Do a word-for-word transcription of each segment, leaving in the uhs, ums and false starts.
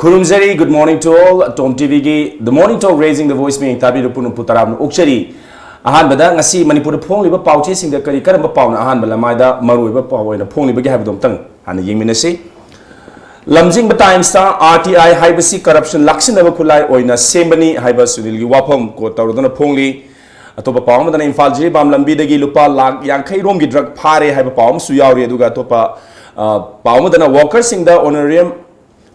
ꯈꯨꯔꯨꯝꯖꯔꯤ꯫ Good morning to all. Tom ꯇꯤꯚꯤꯒꯤ The Morning Talk Raising the Voice ꯃꯤꯌꯦꯡ ꯇꯥꯕꯤꯔꯤꯕ ꯄꯨꯝꯅꯃꯛꯄꯨ ꯇꯔꯥꯝꯅ ꯑꯣꯛꯆꯔꯤ꯫ ꯑꯍꯥꯟꯕꯗ ꯉꯁꯤ ꯃꯅꯤꯄꯨꯔꯗ ꯐꯣꯡꯂꯤꯕ ꯄꯥꯎꯆꯦꯁꯤꯡꯗ ꯀꯔꯤ ꯀꯔꯝꯕ ꯄꯥꯎꯅ ꯑꯍꯥꯟꯕ ꯂꯃꯥꯏꯗ ꯃꯔꯨꯑꯣꯏꯕ ꯄꯥꯎ ꯑꯣꯏꯅ ꯐꯣꯡꯂꯤꯕꯒꯦ ꯍꯥꯏꯕꯗꯨ ꯑꯃꯨꯛꯇꯪ ꯍꯥꯟꯅ ꯌꯦꯡꯃꯤꯟꯅꯁꯤ꯫ ꯂꯝꯖꯤꯡꯕ ꯇꯥꯏꯝꯁꯇ ꯑꯥꯔ ꯇꯤ ꯑꯥꯏ ꯍꯥꯏꯕꯁꯤ ꯀꯔꯞꯁꯟ ꯂꯥꯛꯁꯤꯟꯅꯕ ꯈꯨꯠꯂꯥꯏ ꯑꯣꯏꯅ ꯁꯦꯝꯕꯅꯤ ꯍꯥꯏꯕ ꯁꯨꯅꯤꯜꯒꯤ ꯋꯥꯐꯝ ꯀꯣꯠ ꯇꯧꯔꯗꯨꯅ ꯐꯣꯡꯂꯤ꯫ ꯑꯇꯣꯞꯄ ꯄꯥꯎ ꯑꯃꯗꯅ ꯏꯝꯐꯥꯜ ꯖꯤꯔꯤꯕꯥꯝ ꯂꯝꯕꯤꯗꯒꯤ ꯂꯨꯄꯥ ꯂꯥꯈ ꯌꯥꯡꯈꯩ ꯔꯣꯝꯒꯤ ꯗ꯭ꯔꯒ ꯐꯥꯔꯦ ꯍꯥꯏꯕ ꯄꯥꯎ ꯑꯃꯁꯨ ꯌꯥꯎꯔꯤ꯫ ꯑꯗꯨꯒ ꯑꯇꯣꯞꯄ, ꯑ, ꯄꯥꯎ ꯑꯃꯗꯅ ꯋꯥꯔꯀꯔꯁꯤꯡꯗ ꯑꯣꯅꯔꯦꯔꯤꯌꯝ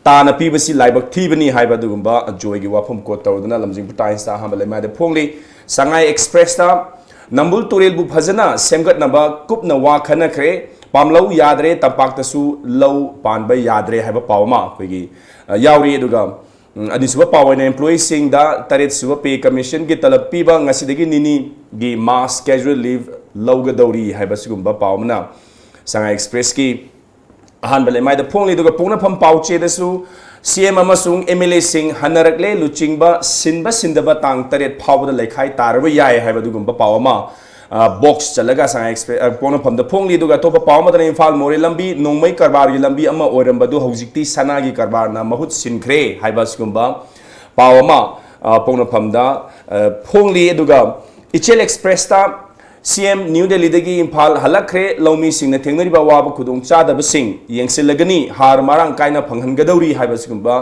ꯇꯥꯅ ꯄꯤꯕꯁꯤ ꯂꯥꯏꯕꯛ ꯊꯤꯕꯅꯤ ꯍꯥꯏꯕ ꯑꯗꯨꯒꯨꯝꯕ ꯖꯣꯏꯒꯤ ꯋꯥꯐꯝ ꯀꯣꯠ ꯇꯧꯗꯨꯅ ꯂꯝꯖꯤꯡꯕ ꯇꯥꯏꯝꯁꯇ ꯑꯍꯥꯟꯕ ꯂꯩꯃꯥꯏꯗ ꯐꯣꯡꯂꯤ꯫ ꯁꯉꯥꯏ ꯑꯦꯛꯁꯄ꯭ꯔꯦꯁꯇ ꯅꯝꯕꯨꯜ ꯇꯨꯔꯦꯜꯕꯨ ꯐꯖꯅ ꯁꯦꯝꯒꯠꯅꯕ ꯀꯨꯞꯅ ꯋꯥ ꯈꯟꯅꯈ꯭ꯔꯦ, ꯄꯥꯝꯂꯧ ꯌꯥꯗ꯭ꯔꯦ, ꯇꯝꯄꯥꯛꯇꯁꯨ ꯂꯧ ꯄꯥꯟꯕ ꯌꯥꯗ꯭ꯔꯦ ꯍꯥꯏꯕ ꯄꯥꯎ ꯑꯃ ꯑꯩꯈꯣꯏꯒꯤ, ꯑ, ꯌꯥꯎꯔꯤ꯫ ꯑꯗꯨꯒ, ꯎꯝ, ꯑꯅꯤꯁꯨꯕ ꯄꯥꯎ ꯑꯣꯏꯅ employeeꯁꯤꯡꯗ ꯇꯔꯦꯠ ꯁꯨꯕ pay commissionꯒꯤ ꯇꯂꯕ ꯄꯤꯕ ꯉꯁꯤꯗꯒꯤ ꯅꯤꯅꯤꯒꯤ mass casual leave ꯂꯧꯒꯗꯧꯔꯤ ꯍꯥꯏꯕ ꯁꯤꯒꯨꯝꯕ ꯄꯥꯎ ꯑꯃꯅ ꯁꯉꯥꯏ ꯑꯦꯛꯁꯄ꯭ꯔꯦꯁꯀꯤ ꯑꯍꯥꯟꯕ ꯂꯩꯃꯥꯏꯗ ꯐꯣꯡꯂꯤ꯫ ꯑꯗꯨꯒ ꯄꯣꯛꯅꯐꯝ ꯄꯥꯎꯆꯦꯗꯁꯨ ꯁꯤ ꯑꯦꯝ ꯑꯃꯁꯨꯡ ꯑꯦꯝ ꯑꯦꯜ ꯑꯦꯁꯤꯡ ꯍꯟꯅꯔꯛꯂꯦ, ꯂꯨꯆꯤꯡꯕ ꯁꯤꯟꯕ ꯁꯤꯟꯗꯕ ꯇꯥꯡ ꯇꯔꯦꯠ ꯐꯥꯎꯕꯗ ꯂꯩꯈꯥꯏ ꯇꯥꯔꯕ ꯌꯥꯏ ꯍꯥꯏꯕ ꯑꯗꯨꯒꯨꯝꯕ ꯄꯥꯎ ꯑꯃ, ꯑ, ꯕꯣꯛꯁ ꯆꯠꯂꯒ ꯁꯉꯥꯏ ꯑꯦꯛꯁꯄ꯭ꯔꯦ-, ꯑ, ꯄꯣꯛꯅꯐꯝꯗ ꯐꯣꯡꯂꯤ꯫ ꯑꯗꯨꯒ ꯑꯇꯣꯞꯄ ꯄꯥꯎ ꯑꯃꯗꯅ ꯏꯝꯐꯥꯜ ꯃꯣꯔꯦ ꯂꯝꯕꯤ ꯅꯣꯡꯃꯩ ꯀꯔꯕꯥꯔꯒꯤ ꯂꯝꯕꯤ ꯑꯃ ꯑꯣꯏꯔꯝꯕꯗꯨ ꯍꯧꯖꯤꯛꯇꯤ ꯁꯅꯥꯒꯤ ꯀꯔꯕꯥꯔꯅ ꯃꯍꯨꯠ ꯁꯤꯟꯈ꯭ꯔꯦ ꯍꯥꯏꯕ ꯑꯁꯤꯒꯨꯝꯕ ꯄꯥꯎ ꯑꯃ, ꯑ, ꯄꯣꯛꯅꯐꯝꯗ, ꯑ, ꯐꯣꯡꯂꯤ꯫ ꯑꯗꯨꯒ ꯏꯆꯦꯜ ꯑꯦꯛꯁꯄ꯭ꯔꯦꯁꯇ ꯁꯤ ꯑꯦꯝ ꯅ꯭ꯌꯨ ꯗꯦꯜꯂꯤꯗꯒꯤ ꯏꯝꯐꯥꯜ ꯍꯜꯂꯛꯈ꯭ꯔꯦ, ꯂꯧꯃꯤꯁꯤꯡꯅ ꯊꯦꯡꯅꯔꯤꯕ ꯑꯋꯥꯕ ꯈꯨꯗꯣꯡꯆꯥꯗꯕꯁꯤꯡ ꯌꯦꯡꯁꯤꯜꯂꯒꯅꯤ, ꯍꯥꯔ ꯃꯔꯥꯡ ꯀꯥꯏꯅ ꯐꯪꯍꯟꯒꯗꯧꯔꯤ ꯍꯥꯏꯕ ꯑꯁꯤꯒꯨꯝꯕ,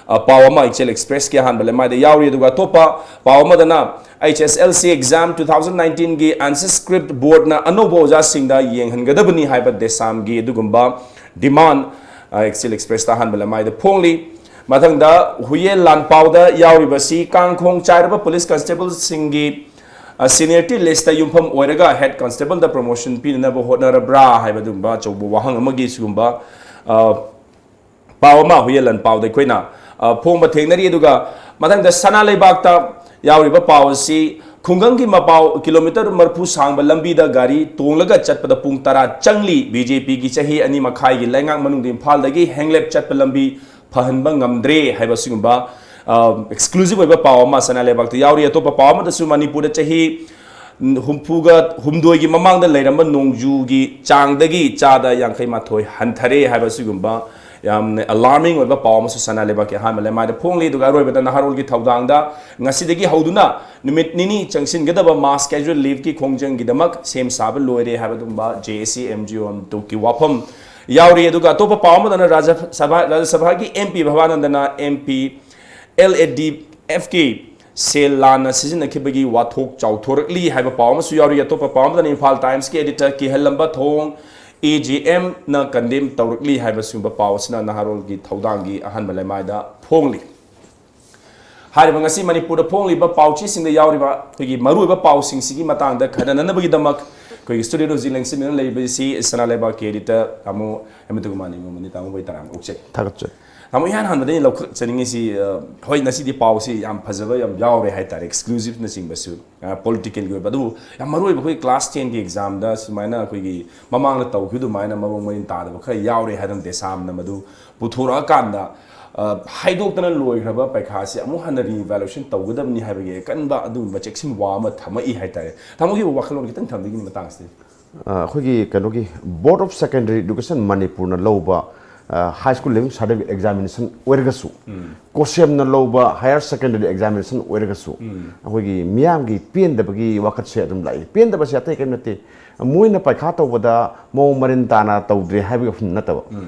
ꯑ, ꯄꯥꯎ ꯑꯃ ꯏꯆꯦꯜ ꯑꯦꯛꯁꯄ꯭ꯔꯦꯁꯀꯤ ꯑꯍꯥꯟꯕ ꯂꯩꯃꯥꯏꯗ ꯌꯥꯎꯔꯤ꯫ ꯑꯗꯨꯒ ꯑꯇꯣꯞꯄ ꯄꯥꯎ ꯑꯃꯗꯅ H S L C exam two thousand nineteenꯒꯤ answer script boardꯅ ꯑꯅꯧꯕ ꯑꯣꯖꯥꯁꯤꯡꯗ ꯌꯦꯡꯍꯟꯒꯗꯕꯅꯤ ꯍꯥꯏꯕ ꯗꯦꯁꯥꯝꯒꯤ ꯑꯗꯨꯒꯨꯝꯕ demand, ꯑ, ꯏꯆꯦꯜ ꯑꯦꯛꯁꯄ꯭ꯔꯦꯁꯇ ꯑꯍꯥꯟꯕ ꯂꯩꯃꯥꯏꯗ ꯐꯣꯡꯂꯤ꯫ ꯃꯊꯪꯗ ꯍꯨꯌꯦꯟ ꯂꯥꯟꯄꯥꯎꯗ ꯌꯥꯎꯔꯤꯕꯁꯤ ꯀꯥꯡꯈꯣꯡ ꯆꯥꯏꯔꯕ ꯄꯨꯂꯤꯁ ꯀꯟꯁꯇꯦꯕꯜꯁꯤꯡꯒꯤ, ꯑ, seniority listꯇ ꯌꯨꯝꯐꯝ ꯑꯣꯏꯔꯒ head constableꯗ promotion ꯄꯤꯅꯅꯕ ꯍꯣꯠꯅꯔꯕ꯭ꯔꯥ ꯍꯥꯏꯕ ꯑꯗꯨꯒꯨꯝꯕ ꯑꯆꯧꯕ ꯋꯥꯍꯪ ꯑꯃꯒꯤ ꯁꯤꯒꯨꯝꯕ, ꯑ, ꯄꯥꯎ ꯑꯃ ꯍꯨꯌꯦꯟ ꯂꯥꯟꯄꯥꯎꯗ ꯑꯩꯈꯣꯏꯅ, ꯑ, ꯐꯣꯡꯕ ꯊꯦꯡꯅꯔꯤ꯫ ꯑꯗꯨꯒ ꯃꯊꯪꯗ ꯁꯅꯥ ꯂꯩꯕꯥꯛꯇ ꯌꯥꯎꯔꯤꯕ ꯄꯥꯎ ꯑꯁꯤ ꯈꯨꯡꯒꯪꯒꯤ ꯃꯄꯥꯎ ꯀꯤꯂꯣꯃꯤꯇꯔ ꯃꯔꯤꯐꯨ ꯁꯥꯡꯕ ꯂꯝꯕꯤꯗ ꯒꯥꯔꯤ ꯇꯣꯡꯂꯒ ꯆꯠꯄꯗ ꯄꯨꯡ ꯇꯔꯥ ꯆꯪꯂꯤ꯫ ꯕꯤ ꯖꯦ ꯄꯤꯒꯤ ꯆꯍꯤ ꯑꯅꯤ ꯃꯈꯥꯏꯒꯤ ꯂꯩꯉꯥꯛ ꯃꯅꯨꯡꯗ ꯏꯝꯐꯥꯜꯗꯒꯤ ꯍꯦꯡꯂꯦꯞ ꯆꯠꯄ ꯂꯝꯕꯤ ꯐꯍꯟꯕ ꯉꯝꯗ꯭ꯔꯦ ꯍꯥꯏꯕ ꯑꯁꯤꯒꯨꯝꯕ, ꯑ, exclusive ꯑꯣꯏꯕ ꯄꯥꯎ ꯑꯃ ꯁꯅꯥ ꯂꯩꯕꯥꯛꯇ ꯌꯥꯎꯔꯤ꯫ ꯑꯇꯣꯞꯄ ꯄꯥꯎ ꯑꯃꯗꯁꯨ ꯃꯅꯤꯄꯨꯔꯗ ꯆꯍꯤ ꯍꯨꯝꯐꯨꯒ ꯍꯨꯝꯗꯣꯏꯒꯤ ꯃꯃꯥꯡꯗ ꯂꯩꯔꯝꯕ ꯅꯣꯡꯖꯨꯒꯤ ꯆꯥꯡꯗꯒꯤ ꯆꯥꯗ ꯌꯥꯡꯈꯩ ꯃꯥꯊꯣꯏ ꯍꯟꯊꯔꯦ ꯍꯥꯏꯕ ꯑꯁꯤꯒꯨꯝꯕ ꯌꯥꯝꯅ ꯑꯦꯂꯥꯔꯃꯤꯡ ꯑꯣꯏꯕ ꯄꯥꯎ ꯑꯃꯁꯨ ꯁꯅꯥ ꯂꯩꯕꯥꯛꯀꯤ ꯑꯍꯥꯟꯕ ꯂꯩꯃꯥꯏꯗ ꯐꯣꯡꯂꯤ꯫ ꯑꯗꯨꯒ ꯑꯔꯣꯏꯕꯗ ꯅꯍꯥꯔꯣꯜꯒꯤ ꯊꯧꯗꯥꯡꯗ ꯉꯁꯤꯗꯒꯤ ꯍꯧꯗꯨꯅ ꯅꯨꯃꯤꯠ ꯅꯤꯅꯤ ꯆꯪꯁꯤꯟꯒꯗꯕ ꯃꯥꯁ ꯀꯦꯖꯨꯋꯦꯜ ꯂꯤꯚꯀꯤ ꯈꯣꯡꯖꯪꯒꯤꯗꯃꯛ ꯁꯦꯝ ꯁꯥꯕ ꯂꯣꯏꯔꯦ ꯍꯥꯏꯕ ꯑꯗꯨꯒꯨꯝꯕ ꯖꯦ ꯑꯦ ꯁꯤ ꯑꯦꯝ ꯖꯤ ꯑꯣ ꯑꯃ ꯇꯨꯀꯤ ꯋꯥꯐꯝ ꯌꯥꯎꯔꯤ꯫ ꯑꯗꯨꯒ ꯑꯇꯣꯞꯄ ꯄꯥꯎ ꯑꯃꯗꯅ ꯔꯥꯖ꯭ꯌ ꯁꯚꯥ, ꯔꯥꯖ꯭ꯌ ꯁꯚꯥꯒꯤ ꯑꯦꯝ ꯄꯤ ꯚꯕꯥꯅꯟꯗꯅ M P L A D F ꯀꯤ ꯁꯦꯜ ꯂꯥꯟꯅ ꯁꯤꯖꯤꯟꯅꯈꯤꯕꯒꯤ ꯋꯥꯊꯣꯛ ꯆꯥꯎꯊꯣꯔꯛꯂꯤ ꯍꯥꯏꯕ ꯄꯥꯎ ꯑꯃꯁꯨ ꯌꯥꯎꯔꯤ꯫ ꯑꯇꯣꯞꯄ ꯄꯥꯎ ꯑꯃꯗꯅ ꯏꯝꯐꯥꯜ ꯇꯥꯏꯝꯁꯀꯤ ꯑꯦꯗꯤꯇꯔ ꯀꯤꯍꯜꯂꯝꯕ ꯊꯣꯡ ꯑꯦ ꯖꯤ ꯑꯦꯝꯅ ꯀꯟꯗꯦꯝ ꯇꯧꯔꯛꯂꯤ ꯍꯥꯏꯕ ꯁꯤꯒꯨꯝꯕ ꯄꯥꯎ ꯑꯁꯤꯅ ꯅꯍꯥꯔꯣꯜꯒꯤ ꯊꯧꯗꯥꯡꯒꯤ ꯑꯍꯥꯟꯕ ꯂꯩꯃꯥꯏꯗ ꯐꯣꯡꯂꯤ꯫ ꯍꯥꯏꯔꯤꯕ ꯉꯁꯤ ꯃꯅꯤꯄꯨꯔꯗ ꯐꯣꯡꯂꯤꯕ ꯄꯥꯎꯆꯦꯁꯤꯡꯗ ꯌꯥꯎꯔꯤꯕ ꯑꯩꯈꯣꯏꯒꯤ ꯃꯔꯨꯑꯣꯏꯕ ꯄꯥꯎꯁꯤꯡꯁꯤꯒꯤ ꯃꯇꯥꯡꯗ ꯈꯟꯅꯅꯅꯕꯒꯤꯗꯃꯛ ꯑꯩꯈꯣꯏꯒꯤ ꯁ꯭ꯇꯨꯗꯤꯑꯣꯗ ꯍꯧꯖꯤꯛ ꯂꯦꯡꯁꯤꯟꯗꯨꯅ ꯂꯩꯔꯤꯕꯁꯤ ꯁꯅꯥ ꯂꯩꯕꯥꯛꯀꯤ ꯑꯦꯗꯤꯇꯔ ꯇꯥꯃꯣ ꯍꯦꯃꯟꯇ ꯀꯨꯃꯥꯔ ꯅꯤꯉꯣꯝꯕꯅꯤ꯫ ꯇꯥꯃꯣꯕꯨ ꯑꯩ ꯇꯔꯥꯝꯅ ꯑꯣꯛꯆꯔꯤ꯫ ꯊꯥꯒꯠꯆꯔꯤ꯫ ꯇꯥꯃꯣ, ꯏꯍꯥꯟ ꯍꯥꯟꯕꯗ ꯑꯩꯅ ꯂꯧꯈꯠꯆꯅꯤꯡꯉꯤꯁꯤ, ꯑ, ꯍꯣꯏ, ꯉꯁꯤꯗꯤ ꯄꯥꯎꯁꯤ ꯌꯥꯝ ꯐꯖꯕ ꯌꯥꯝ ꯌꯥꯎꯔꯦ ꯍꯥꯏꯇꯥꯔꯦ, ꯑꯦꯛꯁꯀ꯭ꯂꯨꯁꯤꯞꯅꯆꯤꯡꯕꯁꯨ, ꯑ, ꯄꯣꯂꯤꯇꯤꯀꯦꯜꯒꯤ ꯑꯣꯏꯕ꯫ ꯑꯗꯨꯕꯨ ꯌꯥꯝ ꯃꯔꯨꯑꯣꯏꯕ ꯑꯩꯈꯣꯏ ꯀ꯭ꯂꯥꯁ ꯇꯦꯟꯒꯤ ꯑꯦꯛꯖꯥꯝꯗ ꯁꯨꯃꯥꯏꯅ ꯑꯩꯈꯣꯏꯒꯤ ꯃꯃꯥꯡꯗ ꯇꯧꯈꯤꯕ ꯑꯗꯨꯃꯥꯏꯅ ꯃꯑꯣꯡ ꯃꯔꯤꯟ ꯇꯥꯗꯕ ꯈꯔ ꯌꯥꯎꯔꯦ ꯍꯥꯏꯗꯅ ꯗꯦꯁꯥꯝꯅ ꯃꯗꯨ ꯄꯨꯊꯣꯔꯛꯑꯀꯥꯟꯗ, ꯑ, ꯍꯥꯏꯗꯣꯛꯇꯅ ꯂꯣꯏꯈ꯭ꯔꯕ ꯄꯩꯈꯥꯁꯤ ꯑꯃꯨꯛ ꯍꯟꯅ ꯔꯤꯏꯚꯥꯂꯨꯑꯦꯁꯟ ꯇꯧꯒꯗꯕꯅꯤ ꯍꯥꯏꯕꯒꯤ ꯑꯀꯟꯕ ꯑꯗꯨꯒꯨꯝꯕ ꯆꯦꯛꯁꯤꯟ ꯋꯥ ꯑꯃ ꯊꯝꯃꯛꯏ ꯍꯥꯏꯇꯥꯔꯦ꯫ ꯇꯥꯃꯣꯒꯤ ꯋꯥꯈꯜꯂꯣꯟ ꯈꯤꯇꯪ ꯊꯝꯕꯤꯒꯅꯤ ꯃꯇꯥꯡꯁꯤꯗ? ꯑ, ꯑꯩꯈꯣꯏꯒꯤ ꯀꯩꯅꯣꯒꯤ Board of Secondary Education ꯃꯅꯤꯄꯨꯔꯅ ꯂꯧꯕ, ꯑ, high school leaving certificate examination ꯑꯣꯏꯔꯒꯁꯨ, ꯀꯣꯁꯦꯝꯅ ꯂꯧꯕ higher secondary examination ꯑꯣꯏꯔꯒꯁꯨ, ꯑꯩꯈꯣꯏꯒꯤ ꯃꯤꯌꯥꯝꯒꯤ ꯄꯦꯟꯗꯕꯒꯤ ꯋꯥꯈꯜꯁꯦ ꯑꯗꯨꯝ ꯂꯥꯛꯏ꯫ ꯄꯦꯟꯗꯕꯁꯦ ꯑꯇꯩ ꯀꯔꯤꯝ ꯅꯠꯇꯦ, ꯃꯣꯏꯅ ꯄꯩꯈꯥ ꯇꯧꯕꯗ ꯃꯑꯣꯡ ꯃꯔꯤꯟ ꯇꯥꯅ ꯇꯧꯗ꯭ꯔꯦ ꯍꯥꯏꯕꯒꯤ ꯋꯥꯐꯝ ꯅꯠꯇꯕ,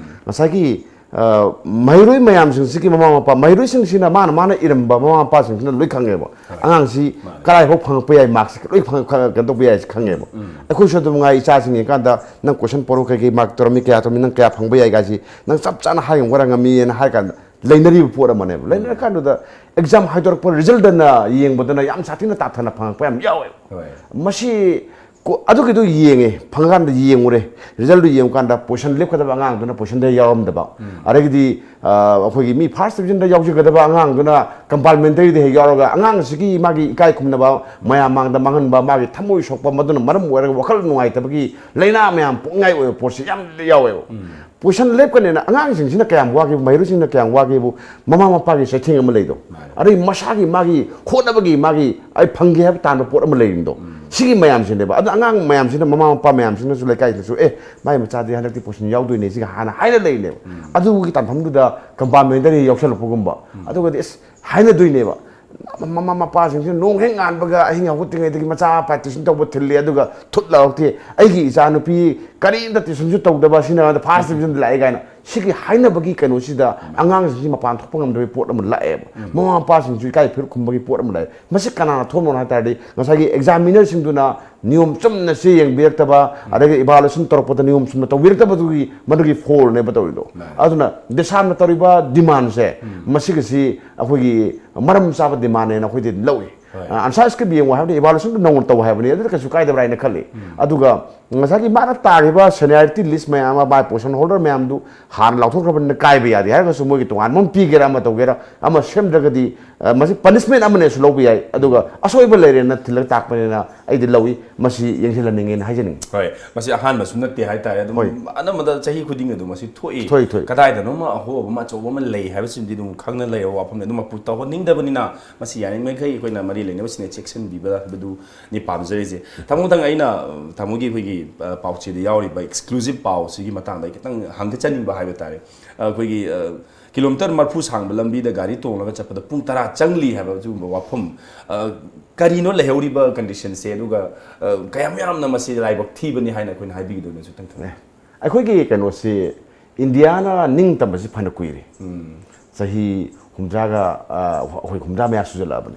ꯉꯁꯥꯏꯒꯤ, ꯑ, ꯃꯍꯩꯔꯣꯏ ꯃꯌꯥꯝꯁꯤꯡꯁꯤꯒꯤ ꯃꯃꯥ ꯃꯄꯥ, ꯃꯍꯩꯔꯣꯏꯁꯤꯡꯁꯤꯅ ꯃꯥꯅ ꯃꯥꯅ ꯏꯔꯝꯕ ꯃꯃꯥ ꯃꯄꯥꯁꯤꯡꯁꯤꯅ ꯂꯣꯏ ꯈꯪꯉꯦꯕ꯫ ꯍꯣꯏ꯫ ꯑꯉꯥꯡꯁꯤ ꯃꯥꯅꯦ꯫ ꯀꯗꯥꯏꯐꯥꯎ ꯐꯪꯉꯛꯄ ꯌꯥꯏ, ꯃꯥꯔꯛꯁꯤ ꯂꯣꯏ ꯐꯪꯉꯛ-, ꯀꯩꯅꯣ ꯇꯧꯕ ꯌꯥꯏ ꯍꯥꯏꯁꯦ ꯈꯪꯉꯦꯕ꯫ ꯑꯩꯈꯣꯏꯁꯨ ꯑꯗꯨꯝ ꯉꯥꯏ, ꯏꯆꯥꯁꯤꯡ ꯌꯦꯡꯀꯥꯟꯗ ꯅꯪ ꯀꯣꯏꯁꯟ ꯄꯣꯔꯛꯎ, ꯀꯩꯀꯩ ꯃꯥꯔꯛ ꯇꯧꯔꯝꯃꯤ, ꯀꯌꯥ ꯇꯧꯔꯝꯃꯤ, ꯅꯪ ꯀꯌꯥ ꯐꯪꯕ ꯌꯥꯏ ꯀꯥꯏꯁꯤ ꯅꯪ ꯆꯞ ꯆꯥꯅ ꯍꯥꯏ ꯉꯝꯒꯗ꯭ꯔꯥ, ꯉꯝꯃꯤꯅ ꯍꯥꯏ ꯀꯥꯟꯗ ꯂꯩꯅꯔꯤꯕ ꯄꯣꯠ ꯑꯃꯅꯦꯕ꯫ ꯂꯩꯅꯔꯀꯥꯟꯗꯨꯗ ꯑꯦꯛꯖꯥꯝ ꯍꯥꯏꯗꯣꯔꯛꯄ ꯔꯤꯖꯜꯗꯅ ꯌꯦꯡꯕꯗꯅ ꯌꯥꯝ ꯁꯥꯊꯤꯅ ꯇꯥꯊꯅ ꯐꯪꯉꯛꯄ ꯌꯥꯝ ꯌꯥꯎꯋꯦꯕ꯫ ꯍꯣꯏ꯫ ꯃꯁꯤ ꯀꯣ-, ꯑꯗꯨꯒꯤꯗꯨ ꯌꯦꯡꯉꯦ, ꯐꯪꯀꯥꯟꯗ ꯌꯦꯡꯉꯨꯔꯦ, ꯔꯤꯖꯜꯗꯨ ꯌꯦꯡꯉꯨꯀꯥꯟꯗ ꯄꯣꯖꯤꯁꯟ ꯂꯦꯞꯀꯗꯕ ꯑꯉꯥꯡꯗꯨꯅ ꯄꯣꯖꯤꯁꯟꯗ ꯌꯥꯎꯔꯝꯗꯕ, ꯑꯗꯒꯤꯗꯤ, ꯑ, ꯑꯩꯈꯣꯏꯒꯤ ꯃꯤ ꯐꯥꯔꯁ ꯗꯤꯕꯤꯖꯟꯗ ꯌꯥꯎꯖꯒꯗꯕ ꯑꯉꯥꯡꯗꯨꯅ ꯀꯝꯄꯥꯔꯃꯦꯟꯇꯔꯤꯗ ꯍꯦꯛ ꯌꯥꯎꯔꯒ ꯑꯉꯥꯡꯁꯤꯒꯤ ꯃꯥꯒꯤ ꯏꯀꯥꯏ ꯈꯨꯝꯅꯕ, ꯃꯌꯥꯝ ꯃꯥꯡꯗ ꯃꯥꯡꯍꯟꯕ, ꯃꯥꯒꯤ ꯊꯃꯣꯏ ꯁꯣꯛꯄ, ꯃꯗꯨꯅ ꯃꯔꯝ ꯑꯣꯏꯔꯒ ꯋꯥꯈꯜ ꯅꯨꯡꯉꯥꯏꯇꯕꯒꯤ ꯂꯥꯏꯅꯥ ꯃꯌꯥꯝ ꯄꯣꯛꯅꯤꯡꯉꯥꯏ ꯑꯣꯏꯕ ꯄꯣꯠꯁꯤ ꯌꯥꯝ ꯌꯥꯎꯋꯦꯕ꯫ ꯄꯣꯖꯤꯁꯟ ꯂꯦꯞꯀꯅꯦꯅ ꯑꯉꯥꯡꯁꯤꯡꯁꯤꯅ ꯀꯌꯥꯝ ꯋꯥꯒꯦꯕꯨ, ꯃꯍꯩꯔꯣꯏꯁꯤꯡꯅ ꯀꯌꯥꯝ ꯋꯥꯒꯦꯕꯨ, ꯃꯃꯥ ꯃꯄꯥꯒꯤ ꯆꯩꯊꯦꯡ ꯑꯃ ꯂꯩꯗꯣ꯫ ꯃꯥꯅꯦ꯫ ꯑꯗꯩ ꯃꯁꯥꯒꯤ ꯃꯥꯒꯤ ꯍꯣꯠꯅꯕꯒꯤ ꯃꯥꯒꯤ ꯑꯩ ꯐꯪꯒꯦ ꯍꯥꯏꯕ ꯇꯥꯟꯕ ꯄꯣꯠ ꯑꯃ ꯂꯩꯔꯤꯗꯣ꯫ ꯁꯤꯒꯤ ꯃꯌꯥꯝꯁꯤꯅꯦꯕ꯫ ꯑꯗꯣ ꯑꯉꯥꯡ ꯃꯌꯥꯝꯁꯤꯅ, ꯃꯃꯥ ꯃꯄꯥ ꯃꯌꯥꯝꯁꯤꯅꯁꯨ ꯂꯩꯀꯥꯏꯗꯁꯨ, "ꯑꯦ, ꯃꯥꯏ ꯃꯆꯥꯗꯤ ꯍꯟꯗꯛꯇꯤ ꯄꯣꯖꯤꯁꯟ ꯌꯥꯎꯗꯣꯏꯅꯦ" ꯁꯤꯒ ꯍꯥꯟꯅ ꯍꯥꯏꯅ ꯂꯩꯔꯤꯅꯦꯕ꯫ ꯑꯗꯨꯒꯤ ꯇꯥꯟꯐꯝꯗꯨꯗ ꯀꯝꯄꯥꯔꯠꯃꯦꯟꯗ ꯌꯥꯎꯁꯜꯂꯛꯄꯒꯨꯝꯕ꯫ ꯑꯗꯨꯒꯗꯤ ꯑꯁ, ꯍꯥꯏꯅꯗꯣꯏꯅꯦꯕ꯫ ꯃꯃꯥ ꯃꯄꯥꯁꯤꯡꯁꯤꯅ ꯅꯣꯡ ꯍꯦꯛ ꯉꯥꯟꯕꯒ ꯑꯍꯤꯡ ꯍꯧꯒꯠꯇ꯭ꯔꯤꯉꯩꯗꯒꯤ ꯃꯆꯥ ꯄ꯭ꯔꯦꯛꯇꯤꯁꯟ ꯇꯧꯕ ꯊꯤꯜꯂꯤ, ꯑꯗꯨꯒ ꯊꯨꯠ ꯂꯥꯎꯔꯛꯇꯦ꯫ "ꯑꯩꯒꯤ ꯏꯆꯥꯅꯨꯄꯤ ꯀꯔꯤꯝꯇ ꯇ꯭ꯌꯨꯁꯟꯁꯨ ꯇꯧꯗꯕ, ꯁꯤꯅ ꯐꯥꯔꯁ ꯗꯤꯕꯤꯖꯟꯗ ꯂꯥꯛꯑꯦ" ꯀꯥꯏꯅ꯫ ꯁꯤꯒꯤ ꯍꯥꯏꯅꯕꯒꯤ ꯀꯩꯅꯣꯁꯤꯗ ꯑꯉꯥꯡꯁꯤꯡꯁꯤ ꯃꯄꯥꯟ ꯊꯣꯛꯄ ꯉꯝꯗꯕꯒꯤ ꯄꯣꯠ ꯑꯃ ꯂꯥꯛꯑꯦꯕ꯫ ꯃꯃꯥ ꯃꯄꯥꯁꯤꯡꯁꯨ ꯏꯀꯥꯏ ꯐꯤꯔꯨꯛ ꯈꯨꯝꯕꯒꯤ ꯄꯣꯠ ꯑꯃ ꯂꯥꯛꯑꯦ꯫ ꯃꯁꯤ ꯀꯅꯥꯅ ꯊꯣꯛꯍꯟꯕꯅꯣ ꯍꯥꯏ ꯇꯥꯔꯗꯤ, ꯉꯁꯥꯏꯒꯤ ꯑꯦꯛꯖꯥꯃꯤꯅꯔꯁꯤꯡꯗꯨꯅ ꯅꯤꯌꯣꯝ ꯆꯨꯝꯅ ꯆꯦ ꯌꯦꯡꯕꯤꯔꯛꯇꯕ, ꯑꯗꯒꯤ ꯏꯚꯥꯂꯨꯑꯦꯁꯟ ꯇꯧꯔꯛꯄꯗ ꯅꯤꯌꯣꯝ ꯆꯨꯝꯅ ꯇꯧꯕꯤꯔꯛꯇꯕꯗꯨꯒꯤ ꯃꯗꯨꯒꯤ ꯐꯣꯜꯅꯦꯕ ꯇꯧꯔꯤꯗꯣ꯫ ꯑꯗꯨꯅ ꯗꯦꯁꯥꯝꯅ ꯇꯧꯔꯤꯕ ꯗꯤꯃꯥꯟꯁꯦ, ꯃꯁꯤꯒꯁꯤ ꯑꯩꯈꯣꯏꯒꯤ ꯃꯔꯝ ꯆꯥꯕ ꯗꯤꯃꯥꯟꯅꯦꯅ ꯑꯩꯈꯣꯏꯗꯤ ꯂꯧꯏ꯫ ꯑ, ꯑꯟꯁꯥꯔ ꯁ꯭ꯀ꯭ꯔꯤꯞ ꯌꯦꯡꯉꯣ ꯍꯥꯏꯕꯗꯤ ꯏꯚꯥꯂꯨꯑꯦꯁꯟꯗꯨ ꯅꯧꯅ ꯇꯧ ꯍꯥꯏꯕꯅꯤ, ꯑꯗꯨꯗ ꯀꯩꯁꯨ ꯀꯥꯏꯗꯕ꯭ꯔꯥ ꯍꯥꯏꯅ ꯈꯜꯂꯤ꯫ ꯑꯗꯨꯒ ꯉꯁꯥꯏꯒꯤ ꯃꯥꯅ ꯇꯥꯈꯤꯕ ꯁꯦꯅꯤꯌꯥꯔꯤꯇꯤ ꯂꯤꯁ ꯃꯌꯥꯝ ꯑꯃ, ꯃꯥꯏ ꯄꯣꯖꯤꯁꯟ ꯍꯣꯜꯗꯔ ꯃꯌꯥꯝꯗꯨ ꯍꯥꯟꯅ ꯂꯥꯎꯊꯣꯛꯈ꯭ꯔꯕꯅꯤꯅ ꯀꯥꯏꯕ ꯌꯥꯗꯦ ꯍꯥꯏꯔꯒꯁꯨ, ꯃꯣꯏꯒꯤ ꯇꯣꯉꯥꯟꯕ ꯑꯃ ꯄꯤꯒꯦꯔꯥ ꯑꯃ ꯇꯧꯒꯦꯔꯥ ꯑꯃ ꯁꯦꯝꯗ꯭ꯔꯒꯗꯤ, ꯑ, ꯃꯁꯤ ꯄꯅꯤꯁꯃꯦꯟ ꯑꯃꯅꯦꯁꯨ ꯂꯧꯕ ꯌꯥꯏ꯫ ꯑꯗꯨꯒ ꯑꯁꯣꯏꯕ ꯂꯩꯔꯦꯅ ꯊꯤꯜꯂꯒ ꯇꯥꯛꯄꯅꯤꯅ ꯑꯩꯗꯤ ꯂꯧꯏ, ꯃꯁꯤ ꯌꯦꯡꯁꯤꯜꯍꯟꯅꯤꯡꯉꯦꯅ ꯍꯥꯏꯖꯅꯤꯡꯉꯤ꯫ ꯍꯣꯏ, ꯃꯁꯤ ꯑꯍꯥꯟꯕꯁꯨ ꯅꯠꯇꯦ ꯍꯥꯏꯇꯥꯔꯦ꯫ ꯑꯗꯨꯝ ꯍꯣꯏ꯫ ꯑꯅꯝꯕꯗ ꯆꯍꯤ ꯈꯨꯗꯤꯡꯒꯤ ꯑꯗꯨꯝ ꯃꯁꯤ ꯊꯣꯛꯏ꯫ ꯊꯣꯛꯏ, ꯊꯣꯛꯏ꯫ ꯀꯗꯥꯏꯗꯅꯣꯃ ꯑꯍꯣꯕ ꯑꯃ, ꯑꯆꯧꯕ ꯑꯃ ꯂꯩ ꯍꯥꯏꯕꯁꯤꯃꯗꯤ ꯑꯗꯨꯝ ꯈꯪꯅ ꯂꯩꯔꯕ ꯋꯥꯐꯝꯅꯤ꯫ ꯑꯗꯨꯝ ꯃꯄꯨ ꯇꯧꯍꯟꯅꯤꯡꯗꯕꯅꯤꯅ, ꯃꯁꯤ ꯌꯥꯔꯤꯉꯩꯈꯩ ꯑꯩꯈꯣꯏꯅ ꯃꯔꯤ ꯂꯩꯅꯕꯁꯤꯡꯅ ꯆꯦꯛꯁꯤꯟꯕꯤꯕ ꯍꯥꯏꯕꯗꯨꯅꯤ ꯄꯥꯝꯖꯔꯤꯁꯦ꯫ ꯊꯥꯡꯃꯣꯟ ꯊꯪ, ꯑꯩꯅ, ꯑ, ꯊꯥꯡꯃꯣꯟꯒꯤ ꯑꯩꯈꯣꯏꯒꯤ, ꯑ, ꯄꯥꯎꯆꯦꯗ ꯌꯥꯎꯔꯤꯕ ꯑꯦꯛꯁꯀ꯭ꯂꯨꯁꯤꯞ ꯄꯥꯎꯁꯤꯒꯤ ꯃꯇꯥꯡꯗ ꯑꯩ ꯈꯤꯇꯪ ꯍꯪꯒꯠꯆꯅꯤꯡꯕ ꯍꯥꯏꯕ ꯇꯥꯔꯦ꯫ ꯑ, ꯑꯩꯈꯣꯏꯒꯤ, ꯑ, ꯀꯤꯂꯣꯃꯤꯇꯔ ꯃꯔꯤꯐꯨ ꯁꯥꯡꯕ ꯂꯝꯕꯤꯗ ꯒꯥꯔꯤ ꯇꯣꯡꯂꯒ ꯆꯠꯄꯗ ꯄꯨꯡ ꯇꯔꯥ ꯆꯪꯂꯤ ꯍꯥꯏꯕ ꯑꯗꯨꯒꯨꯝꯕ ꯋꯥꯐꯝ, ꯑ, ꯀꯔꯤꯅꯣ ꯂꯩꯍꯧꯔꯤꯕ ꯀꯟꯗꯤꯁꯟꯁꯦ? ꯑꯗꯨꯒ, ꯑ, ꯀꯌꯥꯝ ꯌꯥꯝꯅ ꯃꯁꯤ ꯂꯥꯏꯕꯛ ꯊꯤꯕꯅꯤ ꯍꯥꯏꯅ ꯑꯩꯈꯣꯏꯅ ꯍꯥꯏꯕꯤꯒꯗꯣꯏꯅꯣꯁꯨ ꯈꯤꯇꯪ ꯊꯝꯕꯤꯌꯨ꯫ ꯑꯦ, ꯑꯩꯈꯣꯏꯒꯤ ꯀꯩꯅꯣꯁꯤ ꯏꯟꯗꯤꯌꯥꯅ ꯅꯤꯡꯇꯝꯕꯁꯤ ꯐꯅ ꯀꯨꯏꯔꯦ꯫ ꯆꯍꯤ ꯍꯨꯝꯗ꯭ꯔꯥꯒ, ꯑ, ꯑꯩꯈꯣꯏ ꯍꯨꯝꯗ꯭ꯔꯥ ꯃꯌꯥ ꯁꯨꯖꯜꯂꯛꯑꯕꯅꯤ꯫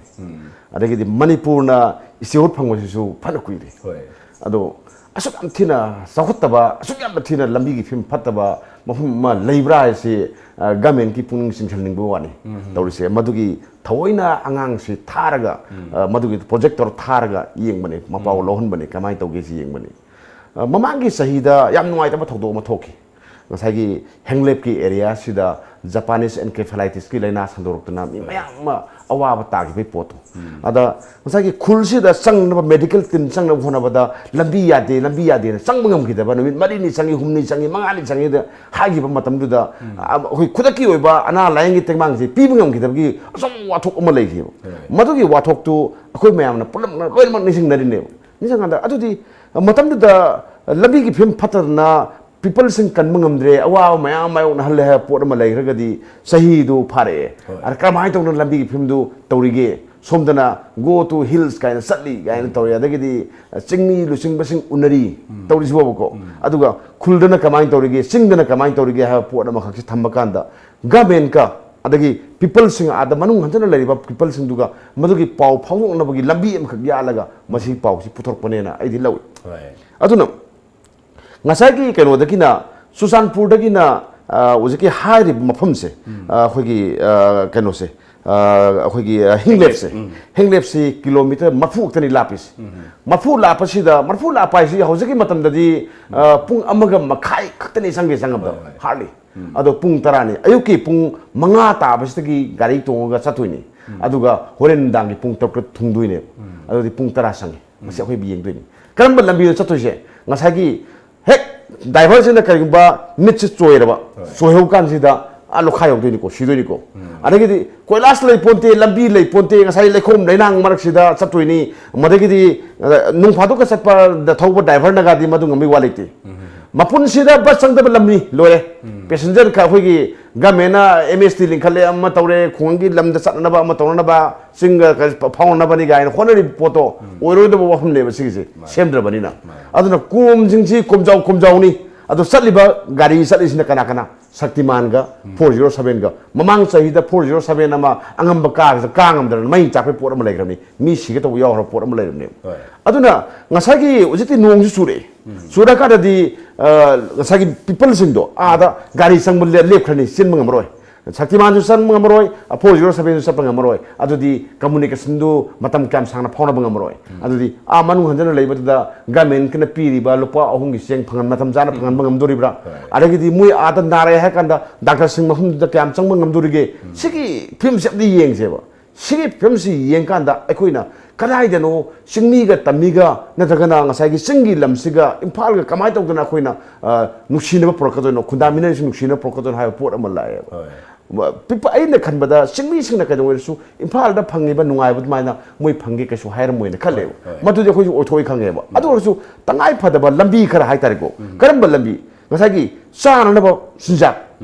ꯑꯗꯒꯤꯗꯤ ꯃꯅꯤꯄꯨꯔꯅ statehood ꯐꯪꯕꯁꯤꯁꯨ ꯐꯅ ꯀꯨꯏꯔꯦ꯫ ꯍꯣꯏ꯫ ꯑꯗꯣ ꯑꯁꯨꯛ ꯌꯥꯝ ꯊꯤꯅ ꯆꯥꯎꯈꯠꯇꯕ, ꯑꯁꯨꯛ ꯌꯥꯝꯅ ꯊꯤꯅ ꯂꯝꯕꯤꯒꯤ ꯐꯤꯕꯝ ꯐꯠꯇꯕ ꯃꯐꯝ ꯑꯃ ꯂꯩꯕ꯭ꯔꯥ ꯍꯥꯏꯁꯤ, ꯑ, ꯒꯃꯦꯟꯒꯤ ꯄꯨꯛꯅꯤꯡ ꯆꯤꯡꯁꯤꯟꯅꯤꯡꯕ ꯋꯥꯅꯤ ꯇꯧꯔꯤꯁꯦ꯫ ꯃꯗꯨꯒꯤ ꯊꯑꯣꯏꯅ ꯑꯉꯥꯡꯁꯤ ꯊꯥꯔꯒ, ꯑ, ꯃꯗꯨꯒꯤ ꯄ꯭ꯔꯣꯖꯦꯛ ꯇꯧꯔ ꯊꯥꯔꯒ ꯌꯦꯡꯕꯅꯤ, ꯃꯄꯥꯎ ꯂꯧꯍꯟꯕꯅꯤ, ꯀꯃꯥꯏꯅ ꯇꯧꯒꯦ ꯁꯤ ꯌꯦꯡꯕꯅꯤ꯫ ꯑ, ꯃꯃꯥꯡꯒꯤ ꯆꯍꯤꯗ ꯌꯥꯝ ꯅꯨꯡꯉꯥꯏꯇꯕ ꯊꯧꯗꯣꯛ ꯑꯃ ꯊꯣꯛꯈꯤ꯫ ꯉꯁꯥꯏꯒꯤ ꯍꯦꯡꯂꯦꯞꯀꯤ ꯑꯦꯔꯤꯌꯥꯁꯤꯗ ꯖꯄꯥꯅꯤꯁ ꯑꯦꯟꯀꯦꯐꯦꯂꯥꯏꯇꯤꯁꯀꯤ ꯂꯥꯏꯅꯥ ꯁꯟꯗꯣꯔꯛꯇꯨꯅ ꯃꯤ ꯃꯌꯥꯝ ꯑꯃ ꯑꯋꯥꯕ ꯇꯥꯈꯤꯕꯒꯤ ꯄꯣꯠꯇꯣ꯫ ꯑꯗ ꯉꯁꯥꯏꯒꯤ ꯈꯨꯜꯁꯤꯗ ꯆꯪꯅꯕ, ꯃꯦꯗꯤꯀꯦꯜ ꯇꯤꯝ ꯆꯪꯅꯕ ꯍꯣꯠꯅꯕꯗ ꯂꯝꯕꯤ ꯌꯥꯗꯦ, ꯂꯝꯕꯤ ꯌꯥꯗꯦꯅ ꯆꯪꯕ ꯉꯝꯈꯤꯗꯕ, ꯅꯨꯃꯤꯠ ꯃꯔꯤꯅꯤ ꯆꯪꯉꯤ, ꯍꯨꯝꯅꯤ ꯆꯪꯉꯤ, ꯃꯉꯥꯅꯤ ꯆꯪꯉꯤꯗ ꯍꯥꯏꯈꯤꯕ ꯃꯇꯝꯗꯨꯗ, ꯑ, ꯑꯩꯈꯣꯏ ꯈꯨꯗꯛꯀꯤ ꯑꯣꯏꯕ ꯑꯅꯥ ꯂꯥꯏꯌꯦꯡꯒꯤ ꯇꯦꯡꯕꯥꯡꯁꯦ ꯄꯤꯕ ꯉꯝꯈꯤꯗꯕꯒꯤ ꯑꯆꯧꯕ ꯋꯥꯊꯣꯛ ꯑꯃ ꯂꯩꯈꯤꯕ꯫ ꯃꯗꯨꯒꯤ ꯋꯥꯊꯣꯛꯇꯨ ꯑꯩꯈꯣꯏ ꯃꯌꯥꯝꯅ ꯄꯨꯂꯞꯅ ꯂꯣꯏꯅꯃꯛ ꯅꯤꯡꯁꯤꯡꯅꯔꯤꯅꯦꯕ꯫ ꯅꯤꯡꯁꯤꯡꯀꯥꯟꯗ ꯑꯗꯨꯗꯤ ꯃꯇꯝꯗꯨꯗ ꯂꯝꯕꯤꯒꯤ ꯐꯤꯕꯝ ꯐꯠꯇꯗꯅ ꯄꯤꯄꯜꯁꯤꯡ ꯀꯟꯕ ꯉꯝꯗ꯭ꯔꯦ, ꯑꯋꯥꯕ ꯃꯌꯥꯝ ꯃꯥꯌꯣꯛꯅꯍꯜꯂꯦ ꯍꯥꯏꯕ ꯄꯣꯠ ꯑꯃ ꯂꯩꯈ꯭ꯔꯒꯗꯤ, ꯆꯍꯤꯗꯨ ꯐꯥꯔꯛꯑꯦ꯫ ꯍꯣꯏ꯫ ꯑꯗ ꯀꯔꯝꯍꯥꯏꯅ ꯇꯧꯅ ꯂꯝꯕꯤꯒꯤ ꯐꯤꯕꯝꯗꯨ ꯇꯧꯔꯤꯒꯦ? ꯁꯣꯝꯗꯅ "Go to hills" ꯀꯥꯏꯅ ꯆꯠꯂꯤ ꯀꯥꯏꯅ ꯇꯧꯔꯤ, ꯑꯗꯒꯤꯗꯤ ꯆꯤꯡꯃꯤ ꯂꯨꯆꯤꯡꯕꯁꯤꯡ ꯎꯅꯔꯤ, ꯇꯧꯔꯤꯁꯤꯕꯣꯕꯀꯣ꯫ ꯑꯗꯨꯒ ꯈꯨꯜꯗꯅ ꯀꯃꯥꯏꯅ ꯇꯧꯔꯤꯒꯦ, ꯆꯤꯡꯗꯅ ꯀꯃꯥꯏꯅ ꯇꯧꯔꯤꯒꯦ ꯍꯥꯏꯕ ꯄꯣꯠ ꯑꯃꯈꯛꯁꯤ ꯊꯝꯕ ꯀꯥꯟꯗ, ꯒꯃꯦꯟꯀ ꯑꯗꯒꯤ ꯄꯤꯄꯜꯁꯤꯡ, ꯑꯥꯗ ꯃꯅꯨꯡ ꯍꯟꯖꯅ ꯂꯩꯔꯤꯕ ꯄꯤꯄꯜꯁꯤꯡꯗꯨꯒ ꯃꯗꯨꯒꯤ ꯄꯥꯎ ꯐꯥꯎꯗꯣꯛꯅꯕꯒꯤ ꯂꯝꯕꯤ ꯑꯃꯈꯛ ꯌꯥꯠꯂꯒ ꯃꯁꯤꯒꯤ ꯄꯥꯎꯁꯤ ꯄꯨꯊꯣꯔꯛꯄꯅꯦꯅ ꯑꯩꯗꯤ ꯂꯧꯏ꯫ ꯍꯣꯏ꯫ ꯑꯗꯨꯅ ꯉꯁꯥꯏꯒꯤ ꯀꯩꯅꯣꯗꯒꯤꯅ, ꯆꯨꯔꯆꯥꯟꯄꯨꯔꯗꯒꯤꯅ, ꯑ, ꯍꯧꯖꯤꯛꯀꯤ ꯍꯥꯏꯔꯤꯕ ꯃꯐꯝꯁꯦ, ꯑ, ꯑꯩꯈꯣꯏꯒꯤ, ꯑ, ꯀꯩꯅꯣꯁꯦ, ꯑ, ꯑꯩꯈꯣꯏꯒꯤ, ꯑ, ꯍꯤꯡꯂꯦꯞꯁꯦ, ꯍꯤꯡꯂꯦꯞꯁꯤ ꯀꯤꯂꯣꯃꯤꯇꯔ ꯃꯔꯤꯐꯨ ꯈꯛꯇꯅꯤ ꯂꯥꯞꯄꯤꯁꯦ꯫ ꯃꯔꯤꯐꯨ ꯂꯥꯞꯄꯁꯤꯗ, ꯃꯔꯤꯐꯨ ꯂꯥꯞꯄ ꯍꯥꯏꯁꯤ ꯍꯧꯖꯤꯛꯀꯤ ꯃꯇꯝꯗꯗꯤ, ꯑ, ꯄꯨꯡ ꯑꯃꯒ ꯃꯈꯥꯏ ꯈꯛꯇꯅꯤ ꯆꯪꯒꯦ ꯆꯪꯉꯕꯗ, ꯍꯣꯏ, ꯍꯣꯏ꯫ Hardly꯫ ꯑꯗꯣ ꯄꯨꯡ ꯇꯔꯥꯅꯤ, ꯑꯌꯨꯛꯀꯤ ꯄꯨꯡ ꯃꯉꯥ ꯇꯥꯕꯁꯤꯗꯒꯤ ꯒꯥꯔꯤ ꯇꯣꯡꯉꯒ ꯆꯠꯇꯣꯏꯅꯤ꯫ ꯑꯗꯨꯒ ꯍꯣꯔꯦꯟ ꯅꯨꯡꯗꯥꯡꯒꯤ ꯄꯨꯡ ꯇꯔꯨꯛꯇ ꯊꯨꯡꯗꯣꯏꯅꯦꯕ꯫ ꯑꯗꯨꯗꯤ ꯄꯨꯡ ꯇꯔꯥ ꯆꯪꯉꯤ꯫ ꯃꯁꯤ ꯑꯩꯈꯣꯏ ꯌꯦꯡꯗꯣꯏꯅꯤ꯫ ꯀꯔꯝꯕ ꯂꯝꯕꯤꯗ ꯆꯠꯇꯣꯏꯁꯦ? ꯉꯁꯥꯏꯒꯤ ꯍꯦꯛ ꯗ꯭ꯔꯥꯏꯚꯔꯁꯤꯅ ꯀꯔꯤꯒꯨꯝꯕ ꯃꯤꯠꯁꯦ ꯆꯣꯏꯔꯕ, ꯆꯣꯏꯍꯧ ꯀꯥꯟꯁꯤꯗ ꯑꯥ ꯂꯣꯈꯥ ꯌꯧꯗꯣꯏꯅꯤꯀꯣ, ꯁꯤꯗꯣꯏꯅꯤꯀꯣ꯫ ꯑꯗꯒꯤꯗꯤ ꯀꯣꯏꯂꯥꯁ ꯂꯩ ꯄꯣꯟꯇꯦ, ꯂꯝꯕꯤ ꯂꯩ ꯄꯣꯟꯇꯦ, ꯉꯁꯥꯏ ꯂꯩꯈꯣꯝ ꯂꯩꯅꯥꯡ ꯃꯔꯛꯁꯤꯗ ꯆꯠꯇꯣꯏꯅꯤ꯫ ꯃꯗꯒꯤꯗꯤ, ꯑ, ꯅꯣꯡ ꯐꯥꯗꯣꯛꯀ ꯆꯠꯄꯗ ꯊꯧꯕ ꯗ꯭ꯔꯥꯏꯚꯔꯅꯒꯗꯤ ꯃꯗꯨ ꯉꯝꯕꯩ ꯋꯥ ꯂꯩꯇꯦ꯫ ꯃꯄꯨꯟꯁꯤꯗ ꯕꯁ ꯆꯪꯗꯕ ꯂꯝꯅꯤ, ꯂꯣꯏꯔꯦ꯫ ꯄꯦꯁꯦꯟꯖꯔ ꯈ-, ꯑꯩꯈꯣꯏꯒꯤ ꯒꯃꯦꯟꯅ ꯑꯦꯝ ꯑꯦꯁ ꯇꯤ ꯂꯤꯡꯈꯠꯂꯦ, ꯑꯃ ꯇꯧꯔꯦ, ꯈꯨꯡꯒꯪꯒꯤ ꯂꯝꯗ ꯆꯠꯅꯅꯕ, ꯑꯃ ꯇꯧꯅꯅꯕ, ꯆꯤꯡꯒ ꯀ-, ꯐꯥꯎꯅꯅꯕꯅꯤ ꯀꯥꯏꯅ ꯍꯣꯠꯅꯔꯤꯕ ꯄꯣꯠꯇꯣ ꯑꯣꯏꯔꯣꯏꯗꯕ ꯋꯥꯐꯝꯅꯦꯕ ꯁꯤꯒꯤꯁꯦ, ꯁꯦꯝꯗ꯭ꯔꯕꯅꯤꯅ꯫ ꯑꯗꯨꯅ ꯀꯣꯝꯁꯤꯡꯁꯤ ꯀꯣꯝꯖꯥꯎ ꯀꯣꯝꯖꯥꯎꯅꯤ꯫ ꯑꯗꯣ ꯆꯠꯂꯤꯕ ꯒꯥꯔꯤ ꯆꯠꯂꯤꯁꯤꯅ ꯀꯅꯥ ꯀꯅꯥ? ꯁꯛꯇꯤꯃꯥꯟꯒ ꯐꯣꯔ ꯖꯤꯔꯣ ꯁꯚꯦꯟꯒ꯫ ꯃꯃꯥꯡ ꯆꯍꯤꯗ ꯐꯣꯔ ꯖꯤꯔꯣ ꯁꯚꯦꯟ ꯑꯃ ꯑꯉꯝꯕ ꯀꯥꯒꯁꯤꯗ ꯀꯥ ꯉꯝꯗꯅ ꯃꯩ ꯆꯥꯛꯄꯩ ꯄꯣꯠ ꯑꯃ ꯂꯩꯈ꯭ꯔꯕꯅꯤ, ꯃꯤ ꯁꯤꯒꯦ ꯇꯧꯕ ꯌꯥꯎꯈ꯭ꯔꯕ ꯄꯣꯠ ꯑꯃ ꯂꯩꯔꯕꯅꯦꯕ꯫ ꯍꯣꯏ꯫ ꯑꯗꯨꯅ ꯉꯁꯥꯏꯒꯤ ꯍꯧꯖꯤꯛꯇꯤ ꯅꯣꯡꯁꯨ ꯆꯨꯔꯛꯑꯦ꯫ ꯆꯨꯔꯀꯥꯟꯗꯗꯤ, ꯑ, ꯉꯁꯥꯏꯒꯤ ꯄꯤꯄꯜꯁꯤꯡꯗꯣ ꯑꯥꯗ ꯒꯥꯔꯤ ꯆꯪꯕ ꯂꯦ-, ꯂꯦꯞꯈ꯭ꯔꯅꯤ, ꯆꯦꯟꯕ ꯉꯝꯃꯔꯣꯏ꯫ ꯁꯛꯇꯤꯃꯥꯟꯁꯨ ꯆꯪꯕ ꯉꯝꯃꯔꯣꯏ, ꯐꯣꯔ ꯖꯤꯔꯣ ꯁꯚꯦꯟꯁꯨ ꯆꯠꯄ ꯉꯝꯃꯔꯣꯏ꯫ ꯑꯗꯨꯗꯤ ꯀꯝꯃꯨꯅꯤꯀꯦꯁꯟꯗꯨ ꯃꯇꯝ ꯀꯌꯥꯝ ꯁꯥꯡꯅ ꯐꯥꯎꯅꯕ ꯉꯝꯃꯔꯣꯏ꯫ ꯑꯗꯨꯗꯤ ꯑꯥ ꯃꯅꯨꯡ ꯍꯟꯖꯅ ꯂꯩꯕꯗꯨꯗ ꯒꯃꯦꯟꯀꯤꯅ ꯄꯤꯔꯤꯕ ꯂꯨꯄꯥ ꯑꯍꯨꯝꯒꯤ ꯆꯦꯡ ꯐꯪꯍꯟ-, ꯃꯇꯝ ꯆꯥꯅ ꯐꯪꯍꯟꯕ ꯉꯝꯗꯣꯔꯤꯕ꯭ꯔꯥ? ꯑꯗꯒꯤꯗꯤ ꯃꯣꯏ ꯑꯥꯗ ꯅꯥꯔꯛꯑꯦ ꯍꯥꯏ ꯀꯥꯟꯗ ꯗꯥꯛꯇꯔꯁꯤꯡ ꯃꯐꯝꯗꯨꯗ ꯀꯌꯥꯝ ꯆꯪꯕ ꯉꯝꯗꯣꯔꯤꯒꯦ? ꯁꯤꯒꯤ ꯐꯤꯕꯝꯁꯦ ꯑꯝꯇ ꯌꯦꯡꯁꯦꯕ꯫ ꯁꯤꯒꯤ ꯐꯤꯕꯝꯁꯤ ꯌꯦꯡꯀꯥꯟꯗ ꯑꯩꯈꯣꯏꯅ ꯀꯗꯥꯏꯗꯅꯣ ꯆꯤꯡꯃꯤꯒ ꯇꯝꯃꯤꯒ ꯅꯠꯇ꯭ꯔꯒꯅ ꯉꯁꯥꯏꯒꯤ ꯆꯤꯡꯒꯤ ꯂꯝꯁꯤꯒ ꯏꯝꯐꯥꯜꯒ ꯀꯃꯥꯏꯅ ꯇꯧꯗꯅ ꯑꯩꯈꯣꯏꯅ, ꯑ, ꯅꯨꯡꯁꯤꯅꯕ ꯄꯨꯔꯛꯀꯗꯣꯏꯅꯣ, ꯈꯨꯟꯗꯥꯃꯤꯟꯅꯔꯤꯁꯤ ꯅꯨꯡꯁꯤꯅꯕ ꯄꯨꯔꯛꯀꯗꯣꯏꯅꯣ ꯍꯥꯏꯕ ꯄꯣꯠ ꯑꯃ ꯂꯥꯛꯑꯦꯕ꯫ ꯍꯣꯏ꯫ ꯃ-, ꯄꯤꯛꯄ-, ꯑꯩꯅ ꯈꯟꯕꯗ ꯆꯤꯡꯃꯤꯁꯤꯡꯅ ꯀꯩꯗꯧꯉꯩꯗꯁꯨ ꯏꯝꯐꯥꯜꯗ ꯐꯪꯉꯤꯕ ꯅꯨꯡꯉꯥꯏꯕ ꯑꯗꯨꯃꯥꯏꯅ ꯃꯣꯏ ꯐꯪꯒꯦ ꯀꯩꯁꯨ ꯍꯥꯏꯔꯝꯃꯣꯏꯅ ꯈꯜꯂꯦꯕ꯫ ꯍꯣꯏ꯫ ꯃꯗꯨꯗꯤ ꯑꯩꯈꯣꯏꯁꯨ ꯑꯣꯏꯊꯣꯛꯏ ꯈꯪꯉꯦꯕ꯫ ꯑꯗꯨ ꯑꯣꯏꯔꯁꯨ ꯇꯉꯥꯏ ꯐꯗꯕ ꯂꯝꯕꯤ ꯈꯔ ꯍꯥꯏꯇꯥꯔꯦꯀꯣ꯫ ꯀꯔꯝꯕ ꯂꯝꯕꯤ? ꯉꯁꯥꯏꯒꯤ ꯆꯥꯅꯅꯕ ꯆꯤꯟꯖꯥꯛ,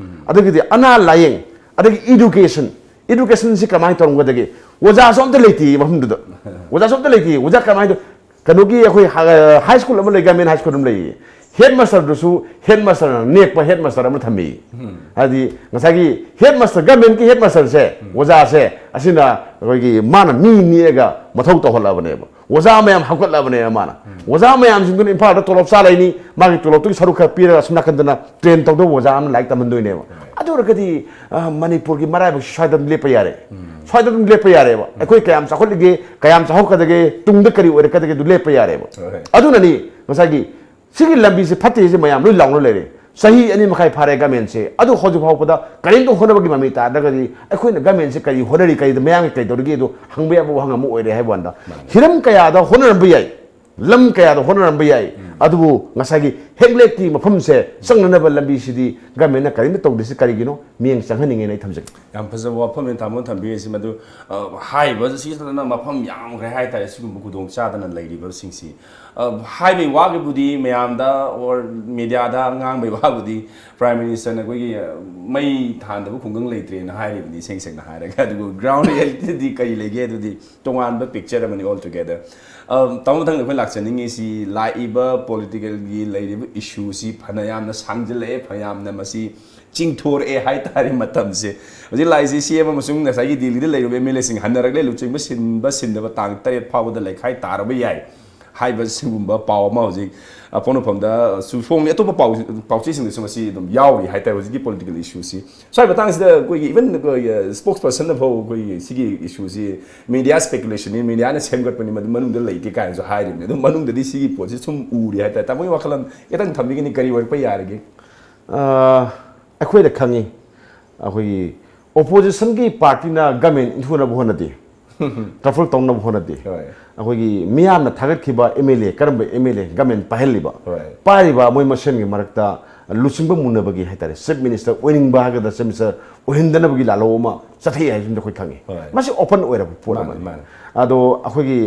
ꯑꯗꯒꯤꯗꯤ ꯑꯅꯥ ꯂꯥꯏꯌꯦꯡ, ꯑꯗꯒꯤ education, educationꯁꯤ ꯀꯃꯥꯏꯅ ꯇꯧꯔꯝꯒꯗꯒꯦ? ꯑꯣꯖꯥꯁꯨ ꯑꯝꯇ ꯂꯩꯇꯦ ꯃꯐꯝꯗꯨꯗ꯫ ꯑꯣꯖꯥꯁꯨ ꯑꯝꯇ ꯂꯩꯇꯦ꯫ ꯑꯣꯖꯥ ꯀꯃꯥꯏꯅ ꯇꯧ-, ꯀꯩꯅꯣꯒꯤ ꯑꯩꯈꯣꯏ ꯍꯥꯏ ꯁ꯭ꯀꯨꯜ ꯑꯃ ꯂꯩ, ꯒꯚꯔꯟꯃꯦꯟ ꯍꯥꯏ ꯁ꯭ꯀꯨꯜ ꯑꯃ ꯂꯩꯌꯦ꯫ ꯍꯦꯗ ꯃꯥꯁꯇꯔꯗꯨꯁꯨ ꯍꯦꯗ ꯃꯥꯁꯇꯔꯅ ꯅꯦꯛꯄ ꯍꯦꯗ ꯃꯥꯁꯇꯔ ꯑꯃ ꯊꯝꯃꯤ꯫ ꯍꯥꯏꯗꯤ ꯉꯁꯥꯏꯒꯤ ꯍꯦꯗ ꯃꯥꯁꯇꯔ, ꯒꯚꯔꯟꯃꯦꯟꯠꯀꯤ ꯍꯦꯗ ꯃꯥꯁꯇꯔꯁꯦ, ꯑꯣꯖꯥꯁꯦ, ꯑꯁꯤꯅ ꯑꯩꯈꯣꯏꯒꯤ ꯃꯥꯅ ꯃꯤ ꯅꯦꯛꯑꯒ ꯃꯊꯧ ꯇꯧꯍꯜꯂꯕꯅꯦꯕ꯫ ꯑꯣꯖꯥ ꯃꯌꯥꯝ ꯍꯥꯞꯀꯠꯂꯕꯅꯦꯕ ꯃꯥꯅ꯫ ꯑꯣꯖꯥ ꯃꯌꯥꯝꯁꯤꯡꯗꯨꯅ ꯏꯝꯐꯥꯜꯗ ꯇꯣꯂꯣꯞ ꯆꯥ ꯂꯩꯅꯤ, ꯃꯥꯒꯤ ꯇꯣꯂꯣꯞꯇꯨꯒꯤ ꯁꯔꯨꯛ ꯈꯔ ꯄꯤꯔꯒ ꯑꯁꯣꯝ ꯅꯥꯀꯟꯗꯅ ꯇ꯭ꯔꯦꯟ ꯇꯧꯗꯧꯕ ꯑꯣꯖꯥ ꯑꯃ ꯂꯥꯏꯔꯤꯛ ꯇꯝꯍꯟꯗꯣꯏꯅꯦꯕ꯫ ꯑꯗꯨ ꯑꯣꯏꯔꯒꯗꯤ, ꯑ, ꯃꯅꯤꯄꯨꯔꯒꯤ ꯃꯔꯥꯏꯕꯛꯁꯤ ꯁ꯭ꯋꯥꯏꯗ ꯑꯗꯨꯝ ꯂꯦꯞꯄ ꯌꯥꯔꯦ꯫ ꯁ꯭ꯋꯥꯏꯗ ꯑꯗꯨꯝ ꯂꯦꯞꯄ ꯌꯥꯔꯦꯕ꯫ ꯑꯩꯈꯣꯏ ꯀꯌꯥꯝ ꯆꯥꯎꯈꯠꯂꯤꯒꯦ, ꯀꯌꯥꯝ ꯆꯥꯎꯈꯠꯀꯗꯒꯦ, ꯇꯨꯡꯗ ꯀꯔꯤ ꯑꯣꯏꯔꯛꯀꯗꯒꯦ ꯑꯗꯨ ꯂꯦꯞꯄ ꯌꯥꯔꯦꯕ꯫ ꯍꯣꯏ꯫ ꯑꯗꯨꯅꯅꯤ ꯉꯁꯥꯏꯒꯤ ꯁꯤꯒꯤ ꯂꯝꯕꯤꯁꯦ ꯐꯠꯇꯦꯁꯦ ꯃꯌꯥꯝ ꯂꯣꯏ ꯂꯥꯎꯅ ꯂꯩꯔꯦ꯫ ꯆꯍꯤ ꯑꯅꯤ ꯃꯈꯥꯏ ꯐꯥꯔꯦ ꯒꯃꯦꯟꯁꯦ, ꯑꯗꯨ ꯍꯧꯖꯤꯛ ꯐꯥꯎꯕꯗ ꯀꯔꯤꯝꯇ ꯍꯣꯠꯅꯕꯒꯤ ꯃꯃꯤ ꯇꯥꯗ꯭ꯔꯒꯗꯤ ꯑꯩꯈꯣꯏꯅ ꯒꯃꯦꯟꯁꯦ ꯀꯔꯤ ꯍꯣꯠꯅꯔꯤ, ꯀꯔꯤꯗ ꯃꯌꯥꯝꯒꯤ ꯀꯩ ꯇꯧꯔꯤꯒꯦ ꯑꯗꯨ ꯍꯪꯕ ꯌꯥꯕ ꯋꯥꯍꯪ ꯑꯃ ꯑꯣꯏꯔꯦ ꯍꯥꯏꯕ ꯋꯥꯅꯤꯗ꯫ ꯃꯥꯅꯤ꯫ ꯍꯤꯔꯝ ꯀꯌꯥꯗ ꯍꯣꯠꯅꯔꯝꯕ ꯌꯥꯏ, ꯂꯝ ꯀꯌꯥꯗ ꯍꯣꯠꯅꯔꯝꯕ ꯌꯥꯏ, ꯑꯗꯨꯕꯨ ꯉꯁꯥꯏꯒꯤ ꯍꯦꯝꯂꯦꯠꯀꯤ ꯃꯐꯝꯁꯦ ꯆꯪꯅꯅꯕ ꯂꯝꯕꯤꯁꯤꯗꯤ ꯒꯃꯦꯟꯅ ꯀꯔꯤꯝꯇ ꯇꯧꯗ꯭ꯔꯤꯁꯤ ꯀꯔꯤꯒꯤꯅꯣ? ꯃꯤꯠꯌꯦꯡ ꯆꯪꯍꯟꯅꯤꯡꯉꯦꯅ ꯑꯩ ꯊꯝꯖꯒꯦ꯫ ꯌꯥꯝ ꯐꯖꯕ ꯋꯥꯐꯝꯅꯤ ꯇꯥꯃꯣꯅ ꯊꯝꯕꯤꯔꯤꯁꯤ꯫ ꯃꯗꯨ, ꯑ, ꯍꯥꯏꯔꯤꯕ ꯁꯤꯗꯅ ꯃꯐꯝ ꯌꯥꯝꯈ꯭ꯔꯦ ꯍꯥꯏꯇꯥꯔꯦ, ꯁꯤꯒꯨꯝꯕ ꯈꯨꯗꯣꯡ ꯆꯥꯗꯅ ꯂꯩꯔꯤꯕꯁꯤꯡꯁꯤ꯫ ꯑ, ꯍꯥꯏꯕꯩ ꯋꯥꯒꯤꯕꯨꯗꯤ ꯃꯌꯥꯝꯗ or mediaꯗ ꯉꯥꯡꯕꯩ ꯋꯥꯕꯨꯗꯤ Prime Ministerꯅ ꯑꯩꯈꯣꯏꯒꯤ, ꯑ, ꯃꯩ ꯊꯥꯟꯗꯕ ꯈꯨꯡꯒꯪ ꯂꯩꯇ꯭ꯔꯦꯅ ꯍꯥꯏꯔꯤꯕꯅꯤ, ꯏꯁꯦꯡ ꯁꯦꯡꯅ ꯍꯥꯏꯔꯒ꯫ ꯑꯗꯨꯕꯨ ground realityꯗꯤ ꯀꯔꯤ ꯂꯩꯒꯦ? ꯑꯗꯨꯗꯤ ꯇꯣꯉꯥꯟꯕ picture ꯑꯃꯅꯤ altogether꯫ ꯑ, ꯇꯥꯃꯣ, ꯃꯊꯪꯗ ꯑꯩꯈꯣꯏ ꯂꯥꯛꯆꯅꯤꯡꯉꯤꯁꯤ ꯂꯥꯛꯏꯕ politicalꯒꯤ ꯂꯩꯔꯤꯕ issueꯁꯤ ꯐꯅ ꯌꯥꯝꯅ ꯁꯥꯡꯖꯤꯜꯂꯛꯑꯦ, ꯐꯅ ꯌꯥꯝꯅ ꯃꯁꯤ ꯆꯤꯡꯊꯣꯔꯛꯑꯦ ꯍꯥꯏꯇꯥꯔꯦ ꯃꯇꯝꯁꯦ꯫ ꯍꯧꯖꯤꯛ ꯂꯥꯛꯏꯁꯤ CM ꯑꯃꯁꯨꯡ ꯉꯁꯥꯏꯒꯤ ꯗꯤꯜꯂꯤꯗ ꯂꯩꯔꯤꯕ MLAꯁꯤꯡ ꯍꯟꯅꯔꯛꯂꯦ꯫ ꯂꯨꯆꯤꯡꯕ ꯁꯤꯟꯕ ꯁꯤꯟꯗꯕ ꯇꯥꯡ ꯇꯔꯦꯠ ꯐꯥꯎꯕꯗ ꯂꯩꯈꯥꯏ ꯇꯥꯔꯕ ꯌꯥꯏ ꯍꯥꯏꯕ ꯁꯤꯒꯨꯝꯕ ꯄꯥꯎ ꯑꯃ ꯍꯧꯖꯤꯛ, ꯑ, ꯄꯣꯛꯅꯐꯝꯗ, ꯑ, ꯁꯨ-, ꯐꯣꯡꯂꯤ꯫ ꯑꯇꯣꯞꯄ ꯄꯥꯎ, ꯄꯥꯎꯆꯦꯁꯤꯡꯗꯁꯨ ꯃꯁꯤ ꯑꯗꯨꯝ ꯌꯥꯎꯔꯤ ꯍꯥꯏꯇꯥꯔꯦ ꯍꯧꯖꯤꯛꯀꯤ political issueꯁꯤ꯫ ꯁ꯭ꯋꯥꯏ ꯃꯇꯥꯡꯁꯤꯗ ꯑꯩꯈꯣꯏꯒꯤ even ꯑꯩꯈꯣꯏꯒꯤ, ꯑ, spokespersonꯅ ꯐꯥꯎ ꯑꯩꯈꯣꯏꯒꯤ ꯁꯤꯒꯤ issueꯁꯤ media speculationꯅꯤ, mediaꯅ ꯁꯦꯝꯒꯠꯄꯅꯤ, ꯃꯗꯨ ꯃꯅꯨꯡꯗ ꯂꯩꯇꯦ ꯀꯥꯏꯅꯁꯨ ꯍꯥꯏꯔꯤꯕꯅꯤ꯫ ꯑꯗꯨꯝ ꯃꯅꯨꯡꯗꯗꯤ ꯁꯤꯒꯤ ꯄꯣꯠꯁꯤ ꯁꯨꯝ ꯎꯔꯤ ꯍꯥꯏꯇꯥꯔꯦ꯫ ꯇꯥꯃꯣꯒꯤ ꯋꯥꯈꯜꯂꯣꯟ ꯈꯤꯇꯪ ꯊꯝꯕꯤꯒꯅꯤ, ꯀꯔꯤ ꯑꯣꯏꯔꯛꯄ ꯌꯥꯔꯒꯦ? ꯑ, ꯑꯩꯈꯣꯏꯅ ꯈꯪꯉꯤ, ꯑꯩꯈꯣꯏꯒꯤ oppositionꯒꯤ partyꯅ government ꯏꯟꯊꯨꯅꯕ ꯍꯣꯠꯅꯗꯦ, topple ꯇꯧꯅꯕ ꯍꯣꯠꯅꯗꯦ꯫ ꯍꯣꯏ꯫ ꯑꯩꯈꯣꯏꯒꯤ ꯃꯤꯌꯥꯝꯅ ꯊꯥꯒꯠꯈꯤꯕ MLA, ꯀꯔꯝꯕ MLA government ꯄꯥꯏꯍꯜꯂꯤꯕ? ꯍꯣꯏ꯫ ꯄꯥꯏꯔꯤꯕ ꯃꯣꯏ ꯃꯁꯦꯟꯒꯤ ꯃꯔꯛꯇ ꯂꯨꯆꯤꯡꯕ ꯃꯨꯟꯅꯕꯒꯤ ꯍꯥꯏꯇꯥꯔꯦ, chief minister ꯑꯣꯏꯅꯤꯡꯕ ꯍꯥꯏꯒꯗ꯭ꯔꯥ, chief minister ꯑꯣꯏꯍꯟꯗꯅꯕꯒꯤ ꯂꯥꯜꯍꯧ ꯑꯃ ꯆꯠꯊꯩ ꯍꯥꯏꯕꯁꯤꯃꯗꯤ ꯑꯩꯈꯣꯏ ꯈꯪꯉꯤ꯫ ꯍꯣꯏ꯫ ꯃꯁꯤ open ꯑꯣꯏꯔꯕ ꯄꯣꯠ ꯃꯥꯅꯤ, ꯑꯃꯅꯤ꯫ ꯃꯥꯅꯤ꯫ ꯑꯗꯣ ꯑꯩꯈꯣꯏꯒꯤ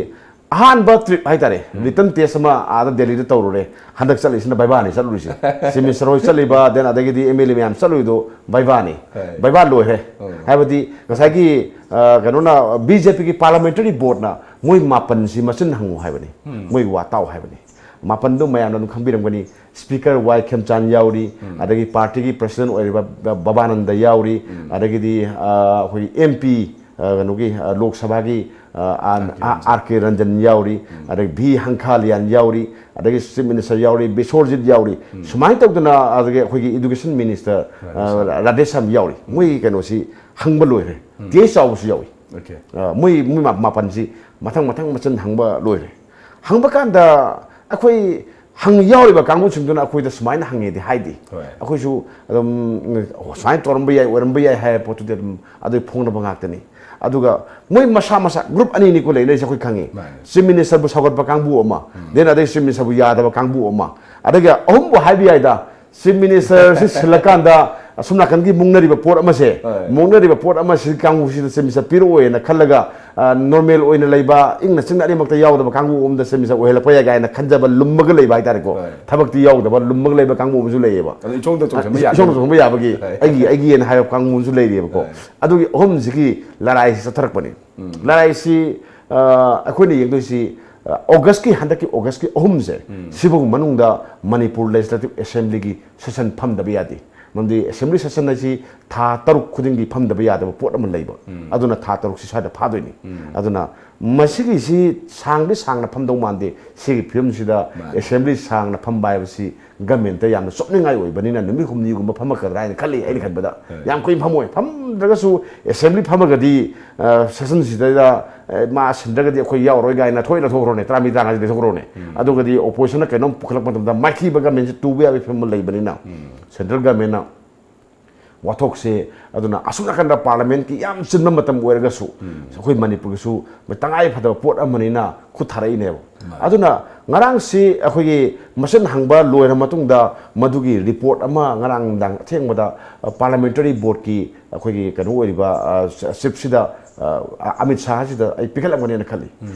ꯑꯍꯥꯟꯕ ꯇ꯭ꯔꯤꯞ ꯍꯥꯏꯇꯥꯔꯦ, ꯔꯤꯇꯟ ꯇꯦꯁ ꯑꯃ ꯑꯥꯗ ꯗꯦꯜꯂꯤꯗ ꯇꯧꯔꯨꯔꯦ꯫ ꯍꯟꯗꯛ ꯆꯠꯂꯤꯁꯤꯅ ꯚꯥꯏꯚꯥꯅꯤ ꯆꯠꯂꯨꯔꯤꯁꯦ꯫ ꯆꯤꯐ ꯃꯤꯅꯤꯁꯇꯔ ꯍꯣꯏ ꯆꯠꯂꯤꯕ, ꯗꯦꯟ ꯑꯗꯒꯤꯗꯤ ꯑꯦꯝ ꯑꯦꯜ ꯑꯦ ꯃꯌꯥꯝ ꯆꯠꯂꯨꯏꯗꯣ ꯚꯥꯏꯚꯥꯅꯤ꯫ ꯍꯣꯏ꯫ ꯚꯥꯏꯚꯥ ꯂꯣꯏꯔꯦ꯫ ꯎꯝ꯫ ꯍꯥꯏꯕꯗꯤ ꯉꯁꯥꯏꯒꯤ, ꯑ, ꯀꯩꯅꯣꯅ, ꯕꯤ ꯖꯦ ꯄꯤꯒꯤ ꯄꯥꯔꯂꯥꯃꯦꯟꯇꯔꯤ ꯕꯣꯔꯗꯅ ꯃꯣꯏ ꯃꯥꯄꯟꯁꯤ ꯃꯆꯤꯟ ꯍꯪꯉꯨ ꯍꯥꯏꯕꯅꯤ꯫ ꯎꯝ꯫ ꯃꯣꯏ ꯋꯥ ꯇꯥꯎ ꯍꯥꯏꯕꯅꯤ꯫ ꯃꯥꯄꯟꯗꯣ ꯃꯌꯥꯝꯅ ꯑꯗꯨꯝ ꯈꯪꯕꯤꯔꯝꯒꯅꯤ꯫ ꯁ꯭ꯄꯤꯀꯔ ꯋꯥꯏ ꯈꯦꯝꯆꯥꯟ ꯌꯥꯎꯔꯤ, ꯎꯝ꯫ ꯑꯗꯒꯤ ꯄꯥꯔꯇꯤꯒꯤ ꯄ꯭ꯔꯁꯤꯗꯦꯟ ꯑꯣꯏꯔꯤꯕ ꯕ-, ꯕꯕꯥꯅꯟꯗ ꯌꯥꯎꯔꯤ, ꯎꯝ꯫ ꯑꯗꯒꯤꯗꯤ, ꯑ, ꯑꯩꯈꯣꯏꯒꯤ ꯑꯦꯝ ꯄꯤ, ꯑ, ꯀꯩꯅꯣꯒꯤ, ꯑ, ꯂꯣꯛ ꯁꯚꯥꯒꯤ, ꯑ, ꯑꯥ, ꯑꯥꯔ ꯀꯦ ꯑꯥꯔ ꯀꯦ ꯔꯟꯖꯟ ꯌꯥꯎꯔꯤ, ꯎꯝ꯫ ꯑꯗꯒꯤ ꯚꯤ ꯍꯪꯈꯥꯂꯤꯌꯥꯟ ꯌꯥꯎꯔꯤ, ꯑꯗꯒꯤ ꯆꯤꯐ ꯃꯤꯅꯤꯁꯇꯔ ꯌꯥꯎꯔꯤ, ꯕꯤꯁꯣꯔꯖꯤꯠ ꯌꯥꯎꯔꯤ, ꯎꯝ꯫ ꯁꯨꯃꯥꯏꯅ ꯇꯧꯗꯅ ꯑꯗꯒꯤ ꯑꯩꯈꯣꯏꯒꯤ ꯏꯗꯨꯀꯦꯁꯟ ꯃꯤꯅꯤꯁꯇꯔ, ꯑ, ꯔꯥꯙꯦꯁ꯭ꯌꯥꯝ꯫ ꯔꯥꯙꯦꯁ꯭ꯌꯥꯝ ꯌꯥꯎꯔꯤ꯫ ꯎꯝ꯫ ꯃꯣꯏꯒꯤ ꯀꯩꯅꯣꯁꯤ ꯍꯪꯕ ꯂꯣꯏꯔꯦ꯫ ꯎꯝ꯫ ꯇꯦꯁ ꯆꯥꯎꯕꯁꯨ ꯌꯥꯎꯏ꯫ ꯑꯣꯀꯦ꯫ ꯑ, ꯃꯣꯏ, ꯃꯣꯏ ꯃꯥ-, ꯃꯥꯄꯟꯁꯤ ꯃꯊꯪ, ꯃꯊꯪ ꯃꯆꯟ ꯍꯪꯕ ꯂꯣꯏꯔꯦ꯫ ꯍꯪꯕ ꯀꯥꯟꯗ ꯑꯩꯈꯣꯏ ꯍꯪ-, ꯌꯥꯎꯔꯤꯕ ꯀꯥꯡꯕꯨꯁꯤꯡꯗꯨꯅ ꯑꯩꯈꯣꯏꯗ ꯁꯨꯃꯥꯏꯅ ꯍꯪꯉꯦꯗꯤ ꯍꯥꯏꯗꯦ꯫ ꯍꯣꯏ꯫ ꯑꯩꯈꯣꯏꯁꯨ ꯑꯗꯨꯝ, ꯎꯝ, ꯁꯨꯃꯥꯏꯅ ꯇꯧꯔꯝꯕ ꯌꯥꯏ, ꯑꯣꯏꯔꯝꯕ ꯌꯥꯏ ꯍꯥꯏꯕ ꯄꯣꯠꯇꯨꯗꯤ ꯑꯗꯨꯝ ꯑꯗꯨꯒꯤ ꯐꯣꯡꯅꯕ ꯉꯥꯛꯇꯅꯤ꯫ ꯑꯗꯨꯒ ꯃꯣꯏ ꯃꯁꯥ ꯃꯁꯥ ꯒ꯭ꯔꯨꯞ ꯑꯅꯤꯅꯤꯀꯣ ꯂꯩꯅꯔꯤꯁꯦ, ꯑꯩꯈꯣꯏ ꯈꯪꯉꯤ꯫ ꯃꯥꯅꯦ꯫ ꯆꯤꯐ ꯃꯤꯅꯤꯁꯇꯔꯕꯨ ꯁꯧꯒꯠꯄ ꯀꯥꯡꯕꯨ ꯑꯃ, ꯎꯝ꯫ ꯗꯦꯟ ꯑꯗꯩ ꯆꯤꯐ ꯃꯤꯅꯤꯁꯇꯔꯕꯨ ꯌꯥꯗꯕ ꯀꯥꯡꯕꯨ ꯑꯃ, ꯑꯗꯒꯤ ꯑꯍꯨꯝꯕꯨ ꯍꯥꯏꯕ ꯌꯥꯏꯗ, ꯆꯤꯐ ꯃꯤꯅꯤꯁꯇꯔꯁꯤ ꯁꯤꯜꯂꯀꯥꯟꯗ ꯑꯁꯣꯝ ꯅꯥꯀꯟꯒꯤ ꯃꯨꯛꯅꯔꯤꯕ ꯄꯣꯠ ꯑꯃꯁꯦ, ꯍꯣꯏ꯫ ꯃꯨꯛꯅꯔꯤꯕ ꯄꯣꯠ ꯑꯃꯁꯤ ꯀꯥꯡꯕꯨꯁꯤꯗ ꯆꯤꯐ ꯃꯤꯅꯤꯁꯇꯔ ꯄꯤꯔꯛꯑꯣꯏꯅ ꯈꯜꯂꯒ, ꯑ, ꯅꯣꯔꯃꯦꯜ ꯑꯣꯏꯅ ꯂꯩꯕ, ꯏꯪꯅ ꯆꯤꯛꯅ ꯑꯅꯤꯃꯛꯇ ꯌꯥꯎꯗꯕ ꯀꯥꯡꯕꯨ ꯑꯃꯗ ꯆꯤꯐ ꯃꯤꯅꯤꯁꯇꯔ ꯑꯣꯏꯍꯜꯂꯛꯄ ꯌꯥꯏ ꯀꯥꯏꯅ ꯈꯟꯖꯕ, ꯂꯨꯝꯃꯒ ꯂꯩꯕ ꯍꯥꯏꯇꯥꯔꯦꯀꯣ꯫ ꯍꯣꯏ꯫ ꯊꯕꯛꯇꯤ ꯌꯥꯎꯗꯕ, ꯂꯨꯝꯃꯒ ꯂꯩꯕ ꯀꯥꯡꯕꯨ ꯑꯃꯁꯨ ꯂꯩꯌꯦꯕ꯫ ꯑꯗꯨ ꯏꯆꯣꯡꯗ ꯆꯣꯡꯁꯤꯟꯕ ꯑ, ꯌꯥꯗꯦ꯫ ꯏꯆꯣꯡꯗ ꯆꯣꯡꯁꯤꯟꯕ ꯌꯥꯕꯒꯤ, ꯍꯣꯏ꯫ ꯑꯩꯒꯤ, ꯑꯩꯒꯤꯅ ꯍꯥꯏꯕ ꯀꯥꯡꯕꯨ ꯑꯃꯁꯨ ꯂꯩꯔꯤꯕꯀꯣ꯫ ꯍꯣꯏ꯫ ꯑꯗꯨꯒꯤ ꯑꯍꯨꯝꯁꯤꯒꯤ ꯂꯔꯥꯏꯁꯤ ꯆꯠꯊꯔꯛꯄꯅꯤ꯫ ꯎꯝ꯫ ꯂꯔꯥꯏꯁꯤ, ꯑ, ꯑꯩꯈꯣꯏꯅ ꯌꯦꯡꯗꯣꯏꯁꯤ, ꯑ, ꯑꯣꯒꯁꯀꯤ, ꯍꯟꯗꯛꯀꯤ ꯑꯣꯒꯁꯀꯤ ꯑꯍꯨꯝꯁꯦ, ꯎꯝ꯫ ꯁꯤꯐꯥꯎ ꯃꯅꯨꯡꯗ ꯃꯅꯤꯄꯨꯔ ꯂꯦꯖꯤꯁꯂꯦꯇꯤꯚ ꯑꯦꯁꯦꯝꯕ꯭ꯂꯤꯒꯤ ꯁꯦꯁꯟ ꯐꯝꯗꯕ ꯌꯥꯗꯦ꯫ ꯃꯔꯝꯗꯤ ꯑꯦꯁꯦꯝꯕ꯭ꯂꯤ ꯁꯦꯁꯟ ꯍꯥꯏꯁꯤ ꯊꯥ ꯇꯔꯨꯛ ꯈꯨꯗꯤꯡꯒꯤ ꯐꯝꯗꯕ ꯌꯥꯗꯕ ꯄꯣꯠ ꯑꯃ ꯂꯩꯕ꯫ ꯎꯝ꯫ ꯑꯗꯨꯅ ꯊꯥ ꯇꯔꯨꯛꯁꯤ ꯁ꯭ꯋꯥꯏꯗ ꯐꯥꯗꯣꯏꯅꯤ꯫ ꯎꯝ꯫ ꯑꯗꯨꯅ ꯃꯁꯤꯒꯤꯁꯤ ꯁꯥꯡꯗꯤ ꯁꯥꯡꯅ ꯐꯝꯗꯧ ꯃꯥꯟꯗꯦ꯫ ꯁꯤꯒꯤ ꯐꯤꯕꯝꯁꯤꯗ ꯃꯥꯅꯦ꯫ ꯑꯦꯁꯦꯝꯕ꯭ꯂꯤ ꯁꯥꯡꯅ ꯐꯝꯕ ꯍꯥꯏꯕꯁꯤ ꯒꯃꯦꯟꯇ ꯌꯥꯝꯅ ꯆꯣꯞꯅꯤꯡꯉꯥꯏ ꯑꯣꯏꯕꯅꯤꯅ ꯅꯨꯃꯤꯠ ꯍꯨꯝꯅꯤꯒꯨꯝꯕ ꯐꯝꯃꯛꯀꯗ꯭ꯔꯥ ꯍꯥꯏꯅ ꯈꯜꯂꯤ, ꯑꯩꯅ ꯈꯟꯕꯗ꯫ ꯍꯣꯏ꯫ ꯌꯥꯝ ꯀꯨꯏꯅ ꯐꯝꯃꯣꯏ꯫ ꯐꯝꯗ꯭ꯔꯒꯁꯨ ꯑꯦꯁꯦꯝꯕ꯭ꯂꯤ ꯐꯝꯃꯒꯗꯤ, ꯑ, ꯁꯦꯁꯟꯁꯤꯗ, ꯑ, ꯃꯥ ꯁꯤꯟꯗ꯭ꯔꯒꯗꯤ ꯑꯩꯈꯣꯏ ꯌꯥꯎꯔꯣꯏ ꯀꯥꯏꯅ ꯊꯣꯛꯏ ꯂꯧꯊꯣꯛꯈ꯭ꯔꯣꯅꯦ, ꯇꯔꯥꯃꯔꯤ ꯇꯔꯥꯃꯉꯥꯁꯤ ꯂꯧꯊꯣꯛꯈ꯭ꯔꯣꯅꯦ꯫ ꯎꯝ꯫ ꯑꯗꯨꯒꯗꯤ ꯑꯣꯄꯣꯖꯤꯁꯟꯅ ꯀꯩꯅꯣꯝ ꯄꯨꯈꯠꯂꯛꯄ ꯃꯇꯝꯗ ꯃꯥꯏꯊꯤꯕ ꯒꯃꯦꯟꯁꯤ ꯇꯨꯕ ꯌꯥꯕꯒꯤ ꯐꯤꯕꯝ ꯑꯃ ꯂꯩꯕꯅꯤꯅ, ꯎꯝ꯫ ꯁꯦꯟꯇ꯭ꯔꯦꯜ ꯒꯃꯦꯟꯅ ꯋꯥꯊꯣꯛꯁꯦ꯫ ꯑꯗꯨꯅ ꯑꯁꯣꯝ ꯅꯥꯀꯟꯗ ꯄꯥꯔꯂꯤꯌꯥꯃꯦꯟꯠꯀꯤ ꯌꯥꯝ ꯆꯤꯟꯕ ꯃꯇꯝ ꯑꯣꯏꯔꯒꯁꯨ, ꯑꯩꯈꯣꯏ ꯃꯅꯤꯄꯨꯔꯒꯤꯁꯨ ꯇꯉꯥꯏ ꯐꯗꯕ ꯄꯣꯠ ꯑꯃꯅꯤꯅ ꯈꯨꯠ ꯊꯥꯔꯛꯏꯅꯦꯕ꯫ ꯑꯗꯨꯅ ꯉꯔꯥꯡꯁꯤ ꯑꯩꯈꯣꯏꯒꯤ ꯃꯁꯤꯟ ꯍꯪꯕ ꯂꯣꯏꯔ ꯃꯇꯨꯡꯗ, ꯃꯗꯨꯒꯤ ꯔꯤꯄꯣꯔꯠ ꯑꯃ ꯉꯔꯥꯡ ꯅꯨꯡꯗꯥꯡ ꯑꯊꯦꯡꯕꯗ, ꯑ, ꯄꯥꯔꯂꯤꯌꯥꯃꯦꯟꯇꯔꯤ ꯕꯣꯔꯗꯀꯤ ꯑꯩꯈꯣꯏꯒꯤ ꯀꯩꯅꯣ ꯑꯣꯏꯔꯤꯕ, ꯑ, ꯆꯤꯐꯁꯤꯗ, ꯑ, ꯑꯃꯤꯠ ꯁꯥꯍꯁꯤꯗ ꯑꯩ ꯄꯤꯈꯠꯂꯝꯒꯅꯦꯅ ꯈꯜꯂꯤ꯫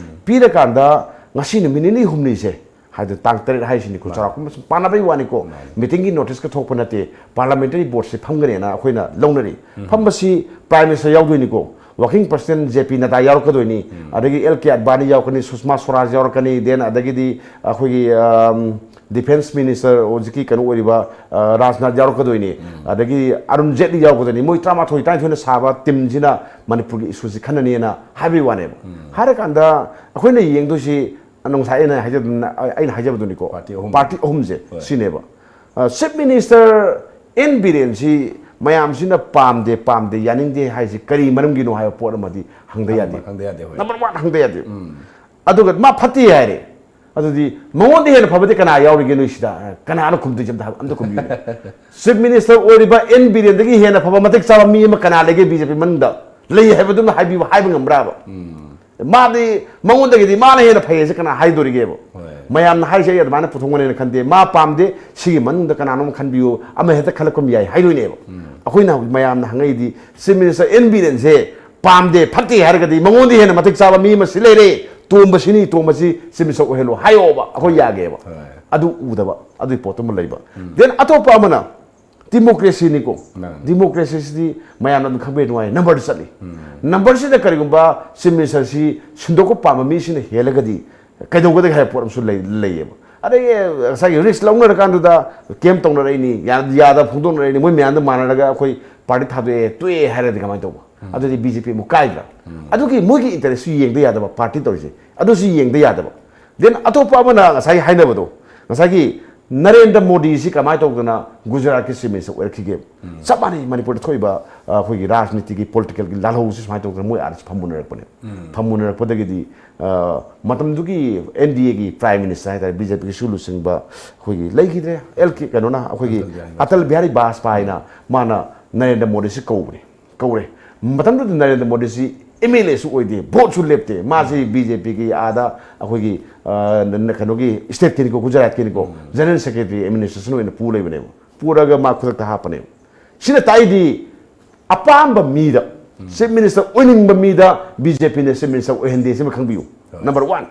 ꯄꯤꯔꯀꯥꯟꯗ ꯉꯁꯤ ꯅꯨꯃꯤꯠ ꯅꯤꯅꯤ ꯍꯨꯝꯅꯤꯁꯦ, ꯍꯥꯏꯗꯤ ꯇꯥꯡ ꯇꯔꯦꯠ ꯍꯥꯏꯁꯤꯅꯤꯀꯣ, ꯆꯥꯎꯔꯥꯛꯄ ꯑꯃ ꯁꯨꯝ ꯄꯥꯅꯕꯩ ꯋꯥꯅꯤꯀꯣ, ꯃꯤꯇꯤꯡꯒꯤ ꯅꯣꯇꯤꯁꯀ ꯊꯣꯛꯄ ꯅꯠꯇꯦ꯫ ꯄꯥꯔꯂꯤꯌꯥꯃꯦꯟꯇꯔꯤ ꯕꯣꯔꯗꯁꯦ ꯐꯝꯒꯅꯦꯅ ꯑꯩꯈꯣꯏꯅ ꯂꯧꯅꯔꯤ꯫ ꯐꯝꯕꯁꯤ ꯄ꯭ꯔꯥꯏꯝ ꯃꯤꯅꯤꯁꯇꯔ ꯌꯥꯎꯗꯣꯏꯅꯤꯀꯣ, working president J P Nadda ꯌꯥꯎꯔꯛꯀꯗꯣꯏꯅꯤ, ꯑꯗꯒꯤ ꯑꯦꯜ ꯀꯦ ꯑꯗꯕꯥꯅꯤ ꯌꯥꯎꯔꯛꯀꯅꯤ, ꯁꯨꯁꯃꯥ ꯁ꯭ꯋꯔꯥꯖ ꯌꯥꯎꯔꯛꯀꯅꯤ, then ꯑꯗꯒꯤꯗꯤ ꯑꯩꯈꯣꯏꯒꯤ, ꯑꯝ, ꯗꯤꯐꯦꯟꯁ ꯃꯤꯅꯤꯁꯇꯔ ꯍꯧꯖꯤꯛꯀꯤ ꯀꯩꯅꯣ ꯑꯣꯏꯔꯤꯕ, ꯑ, ꯔꯥꯖꯅꯥꯊ ꯌꯥꯎꯔꯛꯀꯗꯣꯏꯅꯤ, ꯑꯗꯒꯤ ꯑꯔꯨꯟ ꯖꯦꯠꯂꯤ ꯌꯥꯎꯔꯛꯀꯗꯣꯏꯅꯤ꯫ ꯃꯣꯏ ꯇꯔꯥꯃꯥꯊꯣꯏ ꯇꯔꯥꯅꯤꯊꯣꯏꯅ ꯁꯥꯕ ꯇꯤꯝꯁꯤꯅ ꯃꯅꯤꯄꯨꯔꯒꯤ ꯏꯁꯨꯁꯤ ꯈꯟꯅꯅꯤꯅ ꯍꯥꯏꯕꯒꯤ ꯋꯥꯅꯦꯕ꯫ ꯍꯥꯏꯔꯀꯥꯟꯗ ꯑꯩꯈꯣꯏꯅ ꯌꯦꯡꯗꯣꯏꯁꯤ, ꯉꯁꯥꯏ ꯑꯩꯅ ꯍꯥꯏꯖꯕꯗꯨꯅ, ꯑꯩꯅ ꯍꯥꯏꯖꯕꯗꯨꯅꯤꯀꯣ, ꯄꯥꯔꯇꯤ ꯑꯍꯨꯝ꯫ ꯄꯥꯔꯇꯤ ꯑꯍꯨꯝꯁꯦ ꯍꯣꯏ꯫ ꯁꯤꯅꯦꯕ꯫ ꯑ, ꯆꯤꯐ ꯃꯤꯅꯤꯁꯇꯔ ꯑꯦꯟ ꯕꯤꯔꯦꯟꯁꯤ ꯃꯌꯥꯝꯁꯤꯅ ꯄꯥꯝꯗꯦ, ꯄꯥꯝꯗꯦ, ꯌꯥꯅꯤꯡꯗꯦ ꯍꯥꯏꯁꯤ ꯀꯔꯤ ꯃꯔꯝꯒꯤꯅꯣ ꯍꯥꯏꯕ ꯄꯣꯠ ꯑꯃꯗꯤ ꯍꯪꯗ ꯌꯥꯗꯦ꯫ ꯍꯪꯗ ꯌꯥꯗꯦ, ꯍꯣꯏ꯫ ꯅꯝꯕꯔ ꯋꯥꯟ ꯍꯪꯗ ꯌꯥꯗꯦ꯫ ꯑꯗꯨꯒ ꯃꯥ ꯐꯠꯇꯦ ꯍꯥꯏꯔꯦ, ꯑꯗꯨꯗꯤ ꯃꯉꯣꯟꯗ ꯍꯦꯟꯅ ꯐꯕꯗꯤ ꯀꯅꯥ ꯌꯥꯎꯔꯤꯒꯦ ꯅꯣꯏꯁꯤꯗ? ꯀꯅꯥꯅꯣ ꯈꯨꯝꯗꯣꯏꯁꯦ? ꯑꯝꯇ ꯍꯥꯏ-, ꯑꯝꯇ ꯈꯨꯝꯕꯤꯌꯨꯅꯦ꯫ ꯆꯤꯐ ꯃꯤꯅꯤꯁꯇꯔ ꯑꯣꯏꯔꯤꯕ ꯑꯦꯟ ꯕꯤꯔꯦꯟꯗꯒꯤ ꯍꯦꯟꯅ ꯐꯕ ꯃꯇꯤꯛ ꯆꯥꯕ ꯃꯤ ꯑꯃ ꯀꯅꯥ ꯂꯩꯒꯦ ꯕꯤ ꯖꯦ ꯄꯤ ꯃꯅꯨꯡꯗ? ꯂꯩ ꯍꯥꯏꯕꯗꯨꯃ ꯍꯥꯏꯕꯤꯌꯨ, ꯍꯥꯏꯕ ꯉꯝꯕ꯭ꯔꯥꯕ? ꯃꯥꯗꯤ, ꯃꯉꯣꯟꯗꯒꯤꯗꯤ ꯃꯥꯅ ꯍꯦꯟꯅ ꯐꯩ ꯍꯥꯏꯁꯦ ꯀꯅꯥ ꯍꯥꯏꯗꯣꯔꯤꯒꯦꯕ? ꯍꯣꯏ꯫ ꯃꯌꯥꯝꯅ ꯍꯥꯏꯁꯦ ꯑꯩ ꯑꯗꯨꯃꯥꯏꯅ ꯄꯨꯊꯣꯛꯃꯅꯦꯅ ꯈꯟꯗꯦ, ꯃꯥ ꯄꯥꯝꯗꯦ, ꯁꯤꯒꯤ ꯃꯅꯨꯡꯗ ꯀꯅꯥꯅꯣꯝ ꯈꯟꯕꯤꯌꯨ, ꯑꯃ ꯍꯦꯛꯇ ꯈꯜꯂꯛꯄ ꯌꯥꯏ ꯍꯥꯏꯗꯣꯏꯅꯦꯕ꯫ ꯑꯩꯈꯣꯏꯅ ꯍꯧꯖꯤꯛ ꯃꯌꯥꯝꯅ ꯍꯪꯉꯛꯏꯗꯤ ꯆꯤꯐ ꯃꯤꯅꯤꯁꯇꯔ ꯑꯦꯟ ꯕꯤꯔꯦꯟꯁꯦ ꯄꯥꯝꯗꯦ, ꯐꯠꯇꯦ ꯍꯥꯏꯔꯒꯗꯤ ꯃꯉꯣꯟꯗ ꯍꯦꯟꯅ ꯃꯇꯤꯛ ꯆꯥꯕ ꯃꯤ ꯑꯃ ꯁꯤ ꯂꯩꯔꯦ, ꯇꯣꯝꯕꯁꯤꯅꯤ, ꯇꯣꯝꯕꯁꯤ ꯆꯤꯐ ꯃꯤꯅꯤꯁꯇꯔ ꯑꯣꯏꯍꯜꯂꯣ ꯍꯥꯏꯌꯣꯕ, ꯑꯩꯈꯣꯏ ꯌꯥꯒꯦꯕ꯫ ꯍꯣꯏ꯫ ꯑꯗꯨ ꯎꯗꯕ, ꯑꯗꯨꯒꯤ ꯄꯣꯠꯇꯨꯃ ꯂꯩꯕ꯫ Then ꯑꯇꯣꯞꯄ ꯑꯃꯅ ꯗꯤꯃꯣꯀ꯭ꯔꯦꯁꯤꯅꯤꯀꯣ꯫ ꯃꯥꯅꯤ꯫ ꯗꯤꯃꯣꯀ꯭ꯔꯦꯁꯤꯁꯤꯗꯤ ꯃꯌꯥꯝꯅ ꯑꯗꯨꯝ ꯈꯪꯕ ꯅꯨꯡꯉꯥꯏ, ꯅꯝꯕꯔꯗ ꯆꯠꯂꯤ꯫ ꯅꯝꯕꯔꯁꯤꯗ ꯀꯔꯤꯒꯨꯝꯕ ꯆꯤꯐ ꯃꯤꯅꯤꯁꯇꯔꯁꯤ ꯁꯤꯟꯗꯣꯛꯄ ꯄꯥꯝꯕ ꯃꯤꯁꯤꯅ ꯍꯦꯜꯂꯒꯗꯤ ꯀꯩꯗꯧꯒꯗꯒꯦ ꯍꯥꯏꯕ ꯄꯣꯠ ꯑꯃꯁꯨ ꯂꯩ-, ꯂꯩꯌꯦꯕ꯫ ꯑꯗꯒꯤ ꯉꯁꯥꯏꯒꯤ ꯔꯤꯁꯛ ꯂꯧꯅꯔꯀꯥꯟꯗꯨꯗ ꯀꯦꯝ ꯇꯧꯅꯔꯛꯏꯅꯤ, ꯌꯥ-, ꯌꯥꯗꯕ ꯐꯣꯡꯗꯣꯛꯅꯔꯛꯏꯅꯤ, ꯃꯣꯏ ꯃꯌꯥꯝꯗꯣ ꯃꯥꯟꯅꯔꯒ ꯑꯩꯈꯣꯏ ꯄꯥꯔꯇꯤ ꯊꯥꯗꯣꯛꯑꯦ, ꯇꯣꯛꯑꯦ ꯍꯥꯏꯔꯗꯤ ꯀꯃꯥꯏꯅ ꯇꯧꯕ? ꯑꯗꯨꯗꯤ ꯕꯤ ꯖꯦ ꯄꯤ ꯑꯃꯨꯛ ꯀꯥꯏꯗ꯭ꯔꯥ? ꯑꯗꯨꯒꯤ ꯃꯣꯏꯒꯤ ꯏꯟꯇꯔꯦꯁꯁꯨ ꯌꯦꯡꯗ ꯌꯥꯗꯕ, ꯄꯥꯔꯇꯤ ꯇꯧꯔꯤꯁꯦ ꯑꯗꯨꯁꯨ ꯌꯦꯡꯗ ꯌꯥꯗꯕ꯫ Then ꯑꯇꯣꯞꯄ ꯑꯃꯅ ꯉꯁꯥꯏ ꯍꯥꯏꯅꯕꯗꯣ, ꯉꯁꯥꯏꯒꯤ ꯅꯔꯦꯟꯗ꯭ꯔ ꯃꯣꯗꯤꯁꯤ ꯀꯃꯥꯏꯅ ꯇꯧꯗꯅ ꯒꯨꯖꯔꯥꯠꯀꯤ ꯆꯤꯐ ꯃꯤꯅꯤꯁꯇꯔ ꯑꯣꯏꯔꯛꯈꯤꯒꯦ? ꯆꯞ ꯃꯥꯟꯅꯩ, ꯃꯅꯤꯄꯨꯔꯗ ꯊꯣꯛꯏꯕ, ꯑ, ꯑꯩꯈꯣꯏꯒꯤ ꯔꯥꯖꯅꯤꯇꯤꯒꯤ, ꯄꯣꯂꯤꯇꯤꯀꯦꯜꯒꯤ ꯂꯥꯜꯍꯧꯁꯤ ꯁꯨꯃꯥꯏꯅ ꯇꯧꯗꯅ ꯃꯣꯏ ꯑꯥꯗꯁꯨ ꯐꯝꯃꯨꯅꯔꯛꯄꯅꯦ꯫ ꯐꯝꯃꯨꯅꯔꯛꯄꯗꯒꯤꯗꯤ, ꯑ, ꯃꯇꯝꯗꯨꯒꯤ ꯑꯦꯟ ꯗꯤ ꯑꯦꯒꯤ ꯄ꯭ꯔꯥꯏꯝ ꯃꯤꯅꯤꯁꯇꯔ ꯍꯥꯏꯇꯥꯔꯦ, ꯕꯤ ꯖꯦ ꯄꯤꯒꯤꯁꯨ ꯂꯨꯆꯤꯡꯕ ꯑꯩꯈꯣꯏꯒꯤ ꯂꯩꯈꯤꯗ꯭ꯔꯦ, ꯑꯦꯜ ꯀꯦ, ꯀꯩꯅꯣꯅ, ꯑꯩꯈꯣꯏꯒꯤ ꯑꯇꯜ ꯕꯤꯍꯥꯔꯤ ꯕꯥꯖꯄꯥꯏꯅ ꯃꯥꯅ ꯅꯔꯦꯟꯗ꯭ꯔ ꯃꯣꯗꯤꯁꯤ ꯀꯧꯕꯅꯤ꯫ ꯀꯧꯔꯦ꯫ ꯃꯇꯝꯗꯨꯗ ꯅꯔꯦꯟꯗ꯭ꯔ ꯃꯣꯗꯤꯁꯤ ꯑꯦꯝ ꯑꯦꯜ ꯑꯦꯁꯨ ꯑꯣꯏꯗꯦ, ꯚꯣꯠꯁꯨ ꯂꯦꯞꯇꯦ꯫ ꯃꯥꯁꯤ ꯕꯤ ꯖꯦ ꯄꯤꯒꯤ ꯑꯥꯗ ꯑꯩꯈꯣꯏꯒꯤ, ꯑ, ꯅ-, ꯀꯩꯅꯣꯒꯤ ꯁ꯭ꯇꯦꯠꯀꯤꯅꯤꯀꯣ, ꯒꯨꯖꯔꯥꯠꯀꯤꯅꯤꯀꯣ, ꯎꯝ꯫ ꯖꯦꯅꯔꯦꯜ ꯁꯦꯀ꯭ꯔꯦꯇꯔꯤ ꯑꯦꯗꯃꯤꯅꯤꯁꯇ꯭ꯔꯦꯁꯟ ꯑꯣꯏꯅ ꯄꯨ ꯂꯩꯕꯅꯦꯕ꯫ ꯄꯨꯔꯒ ꯃꯥ ꯈꯨꯗꯛꯇ ꯍꯥꯞꯄꯅꯦꯕ꯫ ꯁꯤꯅ ꯇꯥꯛꯏꯗꯤ ꯑꯄꯥꯝꯕ ꯃꯤꯗ, ꯎꯝ꯫ ꯆꯤꯐ ꯃꯤꯅꯤꯁꯇꯔ ꯑꯣꯏꯅꯤꯡꯕ ꯃꯤꯗ ꯕꯤ ꯖꯦ ꯄꯤꯅ ꯆꯤꯐ ꯃꯤꯅꯤꯁꯇꯔ ꯑꯣꯏꯍꯟꯗꯦ, ꯁꯤꯃ ꯈꯪꯕꯤꯌꯨ꯫ ꯍꯣꯏ꯫ Number one.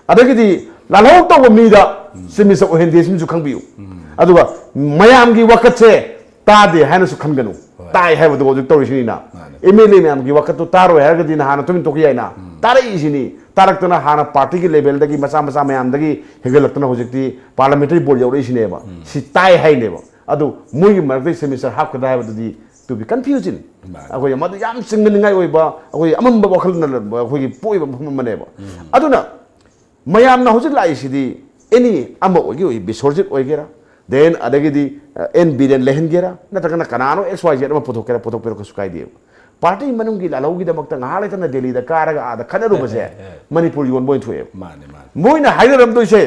ꯑꯗꯒꯤꯗꯤ ꯂꯥꯜꯍꯧ ꯇꯧꯕ ꯃꯤꯗ ꯎꯝ꯫ Chief minister ꯑꯣꯏꯍꯟꯗꯦ, ꯁꯤꯃꯁꯨ ꯈꯪꯕꯤꯌꯨ꯫ ꯎꯝ꯫ ꯑꯗꯨꯒ ꯃꯌꯥꯝꯒꯤ ꯋꯥꯀꯠꯁꯦ ꯇꯥꯗꯦ ꯍꯥꯏꯅꯁꯨ ꯈꯟꯒꯅꯨ꯫ ꯍꯣꯏ꯫ ꯇꯥꯏ ꯍꯥꯏꯕꯗꯣ ꯍꯧꯖꯤꯛ ꯇꯧꯔꯤꯁꯤꯅꯤꯅ꯫ ꯃꯥꯅꯦ꯫ ꯑꯦꯝ ꯑꯦꯜ ꯑꯦ ꯃꯌꯥꯝꯒꯤ ꯋꯥꯀꯠꯇꯣ ꯇꯥꯔꯣꯏ ꯍꯥꯏꯔꯒꯗꯤ ꯅꯍꯥꯟꯅ ꯇꯨꯃꯤꯟ ꯇꯣꯛꯈꯤ ꯌꯥꯏꯅ꯫ ꯎꯝ꯫ ꯇꯥꯔꯛꯏꯁꯤꯅꯤ꯫ ꯇꯥꯔꯛꯇꯅ ꯍꯥꯟꯅ ꯄꯥꯔꯇꯤꯒꯤ ꯂꯦꯚꯦꯜꯗꯒꯤ ꯃꯆꯥ ꯃꯆꯥ ꯃꯌꯥꯝꯗꯒꯤ ꯍꯦꯟꯒꯠꯂꯛꯇꯅ ꯍꯧꯖꯤꯛꯇꯤ ꯄꯥꯔꯂꯥꯃꯦꯟꯇꯔꯤ ꯕꯣꯔꯗ ꯌꯧꯔꯛꯏꯁꯤꯅꯦꯕ꯫ ꯎꯝ꯫ ꯁꯤ ꯇꯥꯏ ꯍꯥꯏꯅꯦꯕ꯫ ꯑꯗꯨ ꯃꯣꯏꯒꯤ ꯃꯔꯛꯇ ꯆꯤꯐ ꯃꯤꯅꯤꯁꯇꯔ ꯍꯥꯞꯀꯗ꯭ꯔꯥ ꯍꯥꯏꯕꯗꯨꯗꯤ to be confusing꯫ ꯃꯥꯅꯦ꯫ ꯑꯩꯈꯣꯏ ꯃꯗꯨ ꯌꯥꯝ ꯆꯤꯡꯅꯅꯤꯡꯉꯥꯏ ꯑꯣꯏꯕ, ꯑꯩꯈꯣꯏ ꯑꯃꯝꯕ ꯋꯥꯈꯜꯅ ꯑꯩꯈꯣꯏꯒꯤ ꯄꯣꯛꯏꯕ ꯃꯐꯝ ꯑꯃꯅꯦꯕ꯫ ꯎꯝ꯫ ꯑꯗꯨꯅ ꯃꯌꯥꯝꯅ ꯍꯧꯖꯤꯛ ꯂꯥꯛꯏꯁꯤꯗꯤ ꯑꯦꯅꯤ ꯑꯃ ꯑꯣꯏꯒꯦ ꯑꯣꯏ, ꯕꯤꯁ꯭ꯋꯔꯖꯤꯠ ꯑꯣꯏꯒꯦꯔꯥ, ꯗꯦꯟ ꯑꯗꯒꯤꯗꯤ, ꯑ, ꯑꯦꯟ ꯕꯤꯔꯦꯟ ꯂꯩꯍꯟꯒꯦꯔꯥ, ꯅꯠꯇ꯭ꯔꯒꯅ ꯀꯅꯥꯅꯣ ꯑꯦꯛꯁ ꯋꯥꯏ ꯖꯦꯠ ꯑꯃ ꯄꯨꯊꯣꯛꯀꯦꯔꯥ, ꯄꯨꯊꯣꯛꯄꯤꯔꯣ, ꯀꯩꯁꯨ ꯀꯥꯏꯗꯦꯕ꯫ ꯄꯥꯔꯇꯤ ꯃꯅꯨꯡꯒꯤ ꯂꯥꯜꯍꯧꯒꯤꯗꯃꯛꯇ ꯉꯥꯏꯍꯥꯛ ꯂꯩꯇꯅ ꯗꯦꯜꯂꯤꯗ ꯀꯥꯔꯒ ꯑꯥꯗ ꯈꯠꯅꯔꯨꯕꯁꯦ ꯑꯦ, ꯑꯦ, ꯑꯦ꯫ ꯃꯅꯤꯄꯨꯔ ꯌꯣꯟꯕ ꯑꯣꯏꯅ ꯊꯣꯛꯑꯦꯕ꯫ ꯃꯥꯅꯦ, ꯃꯥꯅꯦ꯫ ꯃꯣꯏꯅ ꯍꯥꯏꯅꯔꯝꯗꯣꯏꯁꯦ,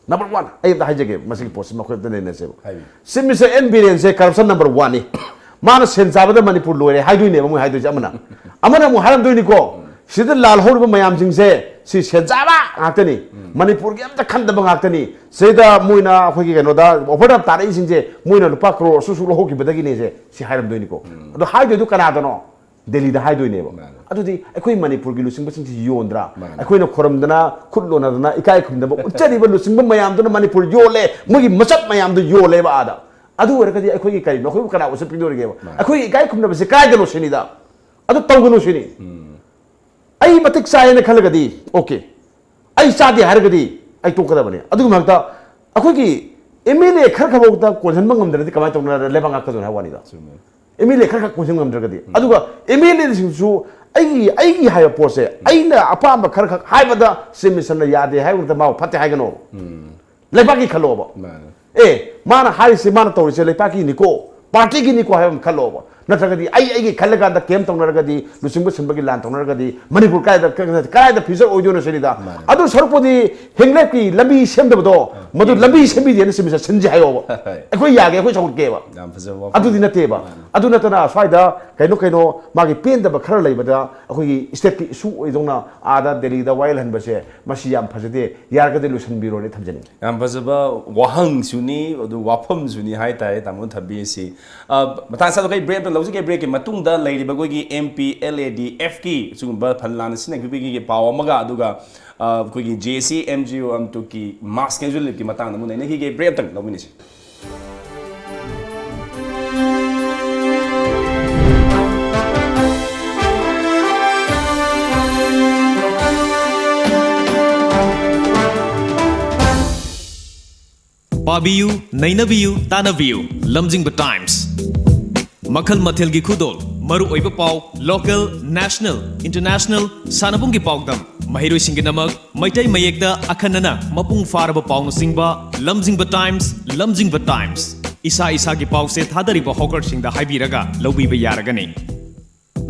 ꯅꯝꯕꯔ ꯋꯥꯟ, ꯑꯩ ꯑꯝꯇ ꯍꯥꯏꯖꯒꯦ, ꯃꯁꯤꯒꯤ ꯄꯣꯠꯁꯤ ꯃꯈꯣꯏ ꯑꯝꯇ ꯅꯩꯅꯁꯦꯕ꯫ ꯍꯥꯏꯕꯤꯌꯨ꯫ ꯆꯤꯐ ꯃꯤꯅꯤꯁꯇꯔ ꯑꯦꯟ ꯕꯤꯔꯦꯟꯁꯦ ꯀꯔꯞꯁꯟ ꯅꯝꯕꯔ ꯋꯥꯟꯅꯤ꯫ ꯃꯥꯅ ꯁꯦꯟ ꯆꯥꯕꯗ ꯃꯅꯤꯄꯨꯔ ꯂꯣꯏꯔꯦ ꯍꯥꯏꯗꯣꯏꯅꯦꯕ ꯃꯣꯏ ꯍꯥꯏꯗꯣꯏꯁꯦ ꯑꯃꯅ꯫ ꯑꯃꯅ ꯑꯃꯨꯛ ꯍꯥꯏꯔꯝꯗꯣꯏꯅꯤꯀꯣ, ꯁꯤꯗ ꯂꯥꯜꯍꯧꯔꯤꯕ ꯃꯌꯥꯝꯁꯤꯡꯁꯦ ꯁꯤ ꯁꯦꯟ ꯆꯥꯕ ꯉꯥꯛꯇꯅꯤ, ꯎꯝ꯫ ꯃꯅꯤꯄꯨꯔꯒꯤ ꯑꯝꯇ ꯈꯟꯗꯕ ꯉꯥꯛꯇꯅꯤ, ꯁꯤꯗ ꯃꯣꯏꯅ ꯑꯩꯈꯣꯏꯒꯤ ꯀꯩꯅꯣꯗ ꯑꯣꯐꯔꯗ ꯇꯥꯔꯛꯏꯁꯤꯡꯁꯦ ꯃꯣꯏꯅ ꯂꯨꯄꯥ ꯀ꯭ꯔꯣꯔ ꯑꯁꯨꯛ ꯑꯁꯨꯛ ꯂꯧꯍꯧꯈꯤꯕꯗꯒꯤꯅꯦꯁꯦ ꯁꯤ ꯍꯥꯏꯔꯝꯗꯣꯏꯅꯤꯀꯣ꯫ ꯎꯝ꯫ ꯑꯗꯣ ꯍꯥꯏꯗꯣꯏꯗꯣ ꯀꯅꯥꯗꯅꯣ? ꯗꯦꯜꯂꯤꯗ ꯍꯥꯏꯗꯣꯏꯅꯦꯕ꯫ ꯃꯥꯅꯦ꯫ ꯑꯗꯨꯗꯤ ꯑꯩꯈꯣꯏ ꯃꯅꯤꯄꯨꯔꯒꯤ ꯂꯨꯆꯤꯡꯕꯁꯤꯡꯁꯤ ꯌꯣꯟꯗ꯭ꯔꯥ? ꯃꯥꯅꯦ꯫ ꯑꯩꯈꯣꯏꯅ ꯈꯣꯔꯝꯗꯅ, ꯈꯨꯠ ꯂꯣꯟꯅꯗꯅ, ꯏꯀꯥꯏ ꯈꯨꯝꯅꯕ ꯎꯠꯆꯔꯤꯕ ꯂꯨꯆꯤꯡꯕ ꯃꯌꯥꯝꯗꯨꯅ ꯃꯅꯤꯄꯨꯔ ꯌꯣꯜꯂꯦ, ꯃꯣꯏꯒꯤ ꯃꯆꯠ ꯃꯌꯥꯝꯗꯨ ꯌꯣꯜꯂꯦꯕ ꯑꯥꯗ꯫ ꯑꯗꯨ ꯑꯣꯏꯔꯒꯗꯤ ꯑꯩꯈꯣꯏꯒꯤ ꯀꯔꯤꯅꯣ? ꯑꯩꯈꯣꯏꯕꯨ ꯀꯅꯥ ꯎꯁꯤꯠꯄꯤꯗꯣꯔꯤꯒꯦꯕ? ꯃꯥꯅꯦ꯫ ꯑꯩꯈꯣꯏꯒꯤ ꯏꯀꯥꯏ ꯈꯨꯝꯅꯕꯁꯦ ꯀꯥꯏꯗꯅꯣ ꯁꯤꯅꯤꯗ꯫ ꯑꯗꯨ ꯇꯧꯒꯅꯨ ꯁꯤꯅꯤ꯫ ꯎꯝ꯫ ꯑꯩ ꯃꯇꯤꯛ ꯆꯥꯏꯌꯦꯅ ꯈꯜꯂꯒꯗꯤ ꯑꯣꯀꯦ, ꯑꯩ ꯆꯥꯗꯦ ꯍꯥꯏꯔꯒꯗꯤ ꯑꯩ ꯇꯣꯛꯀꯗꯕꯅꯤ꯫ ꯑꯗꯨꯒꯤ ꯃꯊꯛꯇ ꯑꯩꯈꯣꯏꯒꯤ ꯑꯦꯝ ꯑꯦꯜ ꯑꯦ ꯈꯔ ꯈꯛꯐꯥꯎꯗ ꯀꯣꯟꯁꯤꯟꯕ ꯉꯝꯗ꯭ꯔꯗꯤ ꯀꯃꯥꯏꯅ ꯇꯧꯅ ꯂꯩꯕꯥꯛ ꯉꯥꯛꯀꯗꯣꯏꯅꯣ ꯍꯥꯏꯕ ꯋꯥꯅꯤꯗ꯫ ꯆꯨꯝꯃꯦ꯫ ꯑꯦꯝ ꯑꯦꯜ ꯑꯦ ꯈꯔ ꯈꯛ ꯀꯣꯟꯁꯤꯟ ꯉꯝꯗ꯭ꯔꯒꯗꯤ꯫ ꯎꯝ꯫ ꯑꯗꯨꯒ ꯑꯦꯝ ꯑꯦꯜ ꯑꯦꯁꯤꯡꯁꯨ ꯑꯩꯒꯤ, ꯑꯩꯒꯤ ꯍꯥꯏꯕ ꯄꯣꯠꯁꯦ ꯑꯩꯅ ꯑꯄꯥꯝꯕ ꯈꯔ ꯈꯛ ꯍꯥꯏꯕꯗ ꯆꯤꯐ ꯃꯤꯅꯤꯁꯇꯔꯅ ꯌꯥꯗꯦ ꯍꯥꯏꯕ ꯃꯇꯝꯗ ꯃꯥꯕꯨ ꯐꯠꯇꯦ ꯍꯥꯏꯒꯅꯣꯕ꯫ ꯎꯝ꯫ ꯂꯩꯕꯥꯛꯀꯤ ꯈꯜꯂꯣꯕ꯫ ꯃꯥꯅꯦ꯫ ꯑꯦ, ꯃꯥꯅ ꯍꯥꯏꯔꯤꯁꯦ, ꯃꯥꯅ ꯇꯧꯔꯤꯁꯦ ꯂꯩꯕꯥꯛꯀꯤꯅꯤꯀꯣ, ꯄꯥꯔꯇꯤꯒꯤꯅꯤꯀꯣ ꯍꯥꯏꯕ ꯑꯃ ꯈꯜꯂꯣꯕ꯫ ꯅꯠꯇ꯭ꯔꯒꯗꯤ ꯑꯩ ꯑꯩꯒꯤ ꯈꯜꯂꯀꯥꯟꯗ ꯀꯦꯝ ꯇꯧꯅꯔꯒꯗꯤ, ꯂꯨꯆꯤꯡꯕ ꯁꯤꯟꯕꯒꯤ ꯂꯥꯟ ꯇꯧꯅꯔꯒꯗꯤ ꯃꯅꯤꯄꯨꯔ ꯀꯥꯏꯗ, ꯀꯥꯏꯗ ꯐ꯭ꯌꯨꯆꯔ ꯑꯣꯏꯗꯣꯏꯅꯣ ꯁꯤꯅꯤꯗ꯫ ꯃꯥꯅꯦ꯫ ꯑꯗꯨ ꯁꯔꯨꯛꯄꯨꯗꯤ ꯍꯤꯡꯂꯦꯞꯀꯤ ꯂꯝꯕꯤ ꯁꯦꯝꯗꯕꯗꯣ, ꯃꯗꯨ ꯂꯝꯕꯤ ꯁꯦꯝꯕꯤꯗꯦꯅ ꯁꯤꯟꯕꯁꯦ ꯁꯤꯟꯁꯤ ꯍꯥꯏꯌꯣꯕ꯫ ꯑꯩꯈꯣꯏ ꯌꯥꯒꯦ, ꯑꯩꯈꯣꯏ ꯁꯧꯒꯠꯀꯦꯕ꯫ ꯌꯥꯝ ꯐꯖꯕ ꯋꯥꯐꯝ꯫ ꯑꯗꯨꯗꯤ ꯅꯠꯇꯦꯕ꯫ ꯃꯥꯅꯦ꯫ ꯑꯗꯨ ꯅꯠꯇꯅ ꯁ꯭ꯋꯥꯏꯗ ꯀꯩꯅꯣ ꯀꯩꯅꯣ ꯃꯥꯒꯤ ꯄꯦꯟꯗꯕ ꯈꯔ ꯂꯩꯕꯗ ꯑꯩꯈꯣꯏꯒꯤ ꯁ꯭ꯇꯦꯠꯀꯤ ꯏꯁꯨ ꯑꯣꯏꯗꯧꯅ ꯑꯥꯗ ꯗꯦꯜꯂꯤꯗ ꯋꯥꯌꯦꯜꯍꯟꯕꯁꯦ ꯃꯁꯤ ꯌꯥꯝ ꯐꯖꯗꯦ꯫ ꯌꯥꯔꯒꯗꯤ ꯂꯣꯏꯁꯤꯟꯕꯤꯔꯣꯅꯦ ꯊꯝꯖꯅꯤꯡꯉꯤ꯫ ꯌꯥꯝ ꯐꯖꯕ ꯋꯥꯍꯪꯁꯨꯅꯤ, ꯑꯗꯨ ꯋꯥꯐꯝꯁꯨꯅꯤ ꯍꯥꯏꯇꯥꯔꯦ, ꯇꯥꯃꯣ ꯊꯝꯕꯤꯔꯤꯁꯤ꯫ ꯑ, ꯃꯇꯥꯡ ꯆꯥꯗ ꯑꯩꯈꯣꯏ ꯕ꯭ꯔꯦꯛ ꯑꯝꯇ ꯂꯧꯖꯒꯦ꯫ ꯕ꯭ꯔꯦꯛꯀꯤ ꯃꯇꯨꯡꯗ ꯂꯩꯔꯤꯕ ꯑꯩꯈꯣꯏꯒꯤ ꯑꯦꯝ ꯄꯤ ꯑꯦꯜ ꯑꯦ ꯗꯤ ꯑꯦꯐꯀꯤ ꯁꯤꯒꯨꯝꯕ ꯐꯟ ꯂꯥꯟꯅ ꯁꯤꯖꯤꯟꯅꯈꯤꯕꯒꯤ ꯄꯥꯎ ꯑꯃꯒ, ꯑꯗꯨꯒ, ꯑ, ꯑꯩꯈꯣꯏꯒꯤ J S C M G O M ꯇꯨꯀꯤ ꯃꯥꯁ ꯀꯦꯖꯨꯋꯦꯂꯤꯇꯤꯒꯤ ꯃꯇꯥꯡꯗ ꯑꯃꯨꯛ ꯅꯩꯅꯈꯤꯒꯦ꯫ ꯕ꯭ꯔꯦꯛ ꯑꯝꯇꯪ ꯂꯧꯃꯤꯟꯅꯁꯤ꯫ ꯄꯥꯕꯤꯌꯨ, ꯅꯩꯅꯕꯤꯌꯨ, ꯇꯥꯟꯅꯕꯤꯌꯨ꯫ ꯂꯝꯖꯤꯡꯕ ꯇꯥꯏꯝꯁ꯫ ꯃꯈꯜ ꯃꯊꯦꯜꯒꯤ ꯈꯨꯗꯣꯜ, ꯃꯔꯨꯑꯣꯏꯕ ꯄꯥꯎ, ꯂꯣꯀꯦꯜ, ꯅꯦꯁꯅꯦꯜ, ꯏꯟꯇꯔꯅꯦꯁꯅꯦꯜ, ꯁꯥꯟꯅꯕꯨꯡꯒꯤ ꯄꯥꯎꯗꯝ, ꯃꯍꯩꯔꯣꯏꯁꯤꯡꯒꯤꯗꯃꯛ ꯃꯩꯇꯩ ꯃꯌꯦꯛꯇ ꯑꯈꯟꯅꯅ ꯃꯄꯨꯡ ꯐꯥꯔꯕ ꯄꯥꯎꯅꯆꯤꯡꯕ꯫ ꯂꯝꯖꯤꯡꯕ ꯇꯥꯏꯝꯁ, ꯂꯝꯖꯤꯡꯕ ꯇꯥꯏꯝꯁ꯫ ꯏꯁꯥ ꯏꯁꯥꯒꯤ ꯄꯥꯎꯁꯦ ꯊꯥꯗꯔꯤꯕ ꯍꯣꯀꯔꯁꯤꯡꯗ ꯍꯥꯏꯕꯤꯔꯒ ꯂꯧꯕꯤꯕ ꯌꯥꯔꯒꯅꯤ꯫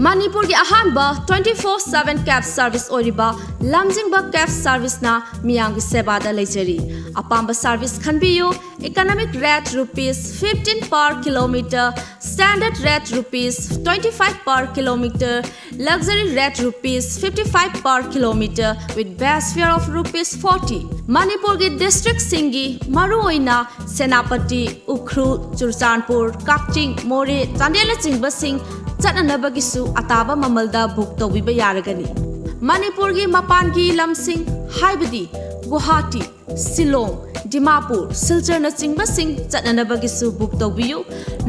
ꯃꯅꯤꯄꯨꯔꯒꯤ ꯑꯍꯥꯟꯕ twenty four seven cab service ꯑꯣꯏꯔꯤꯕ ꯂꯝꯖꯤꯡꯕ cab serviceꯅ ꯃꯤꯌꯥꯝꯒꯤ ꯁꯦꯕꯥꯗ ꯂꯩꯖꯔꯤ꯫ ꯑꯄꯥꯝꯕ service ꯈꯟꯕꯤꯌꯨ꯫ Economic rate rupees fifteen per kilometer, standard rate rupees twenty five per kilometer, luxury rate rupees fifty five per kilometer with base fare of rupees forty꯫ ꯃꯅꯤꯄꯨꯔꯒꯤ districtꯁꯤꯡꯒꯤ ꯃꯔꯨꯑꯣꯏꯅ ꯁꯦꯅꯥꯄꯇꯤ, ꯎꯈ꯭ꯔꯨꯜ, ꯆꯨꯔꯆꯥꯟꯄꯨꯔ, ꯀꯛꯆꯤꯡ, ꯃꯣꯔꯦ, ꯆꯥꯟꯗꯦꯜꯅꯆꯤꯡꯕꯁꯤꯡ ꯆꯠꯅꯅꯕꯒꯤꯁꯨ ꯑꯇꯥꯕ ꯃꯃꯜꯗ book ꯇꯧꯕꯤꯕ ꯌꯥꯔꯒꯅꯤ꯫ ꯃꯅꯤꯄꯨꯔꯒꯤ ꯃꯄꯥꯟꯒꯤ ꯂꯝꯁꯤꯡ ꯍꯥꯏꯕꯗꯤ ꯒꯨꯋꯥꯍꯥꯇꯤ, ꯁꯤꯂꯣꯡ, ꯗꯤꯃꯥꯄꯨꯔ, ꯁꯤꯜꯆꯔꯅꯆꯤꯡꯕꯁꯤꯡ ꯆꯠꯅꯅꯕꯒꯤꯁꯨ book ꯇꯧꯕꯤꯌꯨ꯫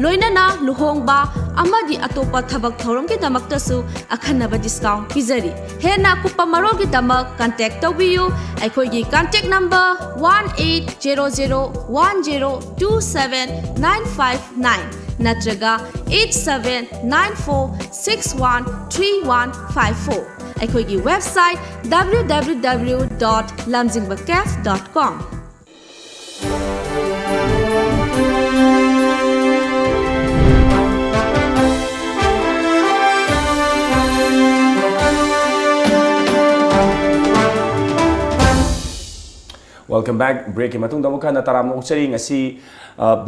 ꯂꯣꯏꯅꯅ ꯂꯨꯍꯣꯡꯕ ꯑꯃꯗꯤ ꯑꯇꯣꯞꯄ ꯊꯕꯛ ꯊꯧꯔꯝꯒꯤꯗꯃꯛꯇꯁꯨ ꯑꯈꯟꯅꯕ discount ꯄꯤꯖꯔꯤ꯫ ꯍꯦꯟꯅ ꯑꯀꯨꯞꯄ ꯃꯔꯣꯜꯒꯤꯗꯃꯛ contact ꯇꯧꯕꯤꯌꯨ꯫ ꯑꯩꯈꯣꯏꯒꯤ contact number one eight zero zero one zero two seven nine five nine ꯅꯠꯇ꯭ꯔꯒ eight seven nine four six one three one five four꯫ ꯑꯩꯈꯣꯏꯒꯤ website W W W dot lamjingbacaf dot com꯫ Welcome back. Breakꯀꯤ ꯃꯇꯨꯡꯗ ꯑꯃꯨꯛ ꯍꯟꯅ ꯇꯔꯥꯝꯅ ꯑꯣꯛꯆꯔꯤ꯫ ꯉꯁꯤ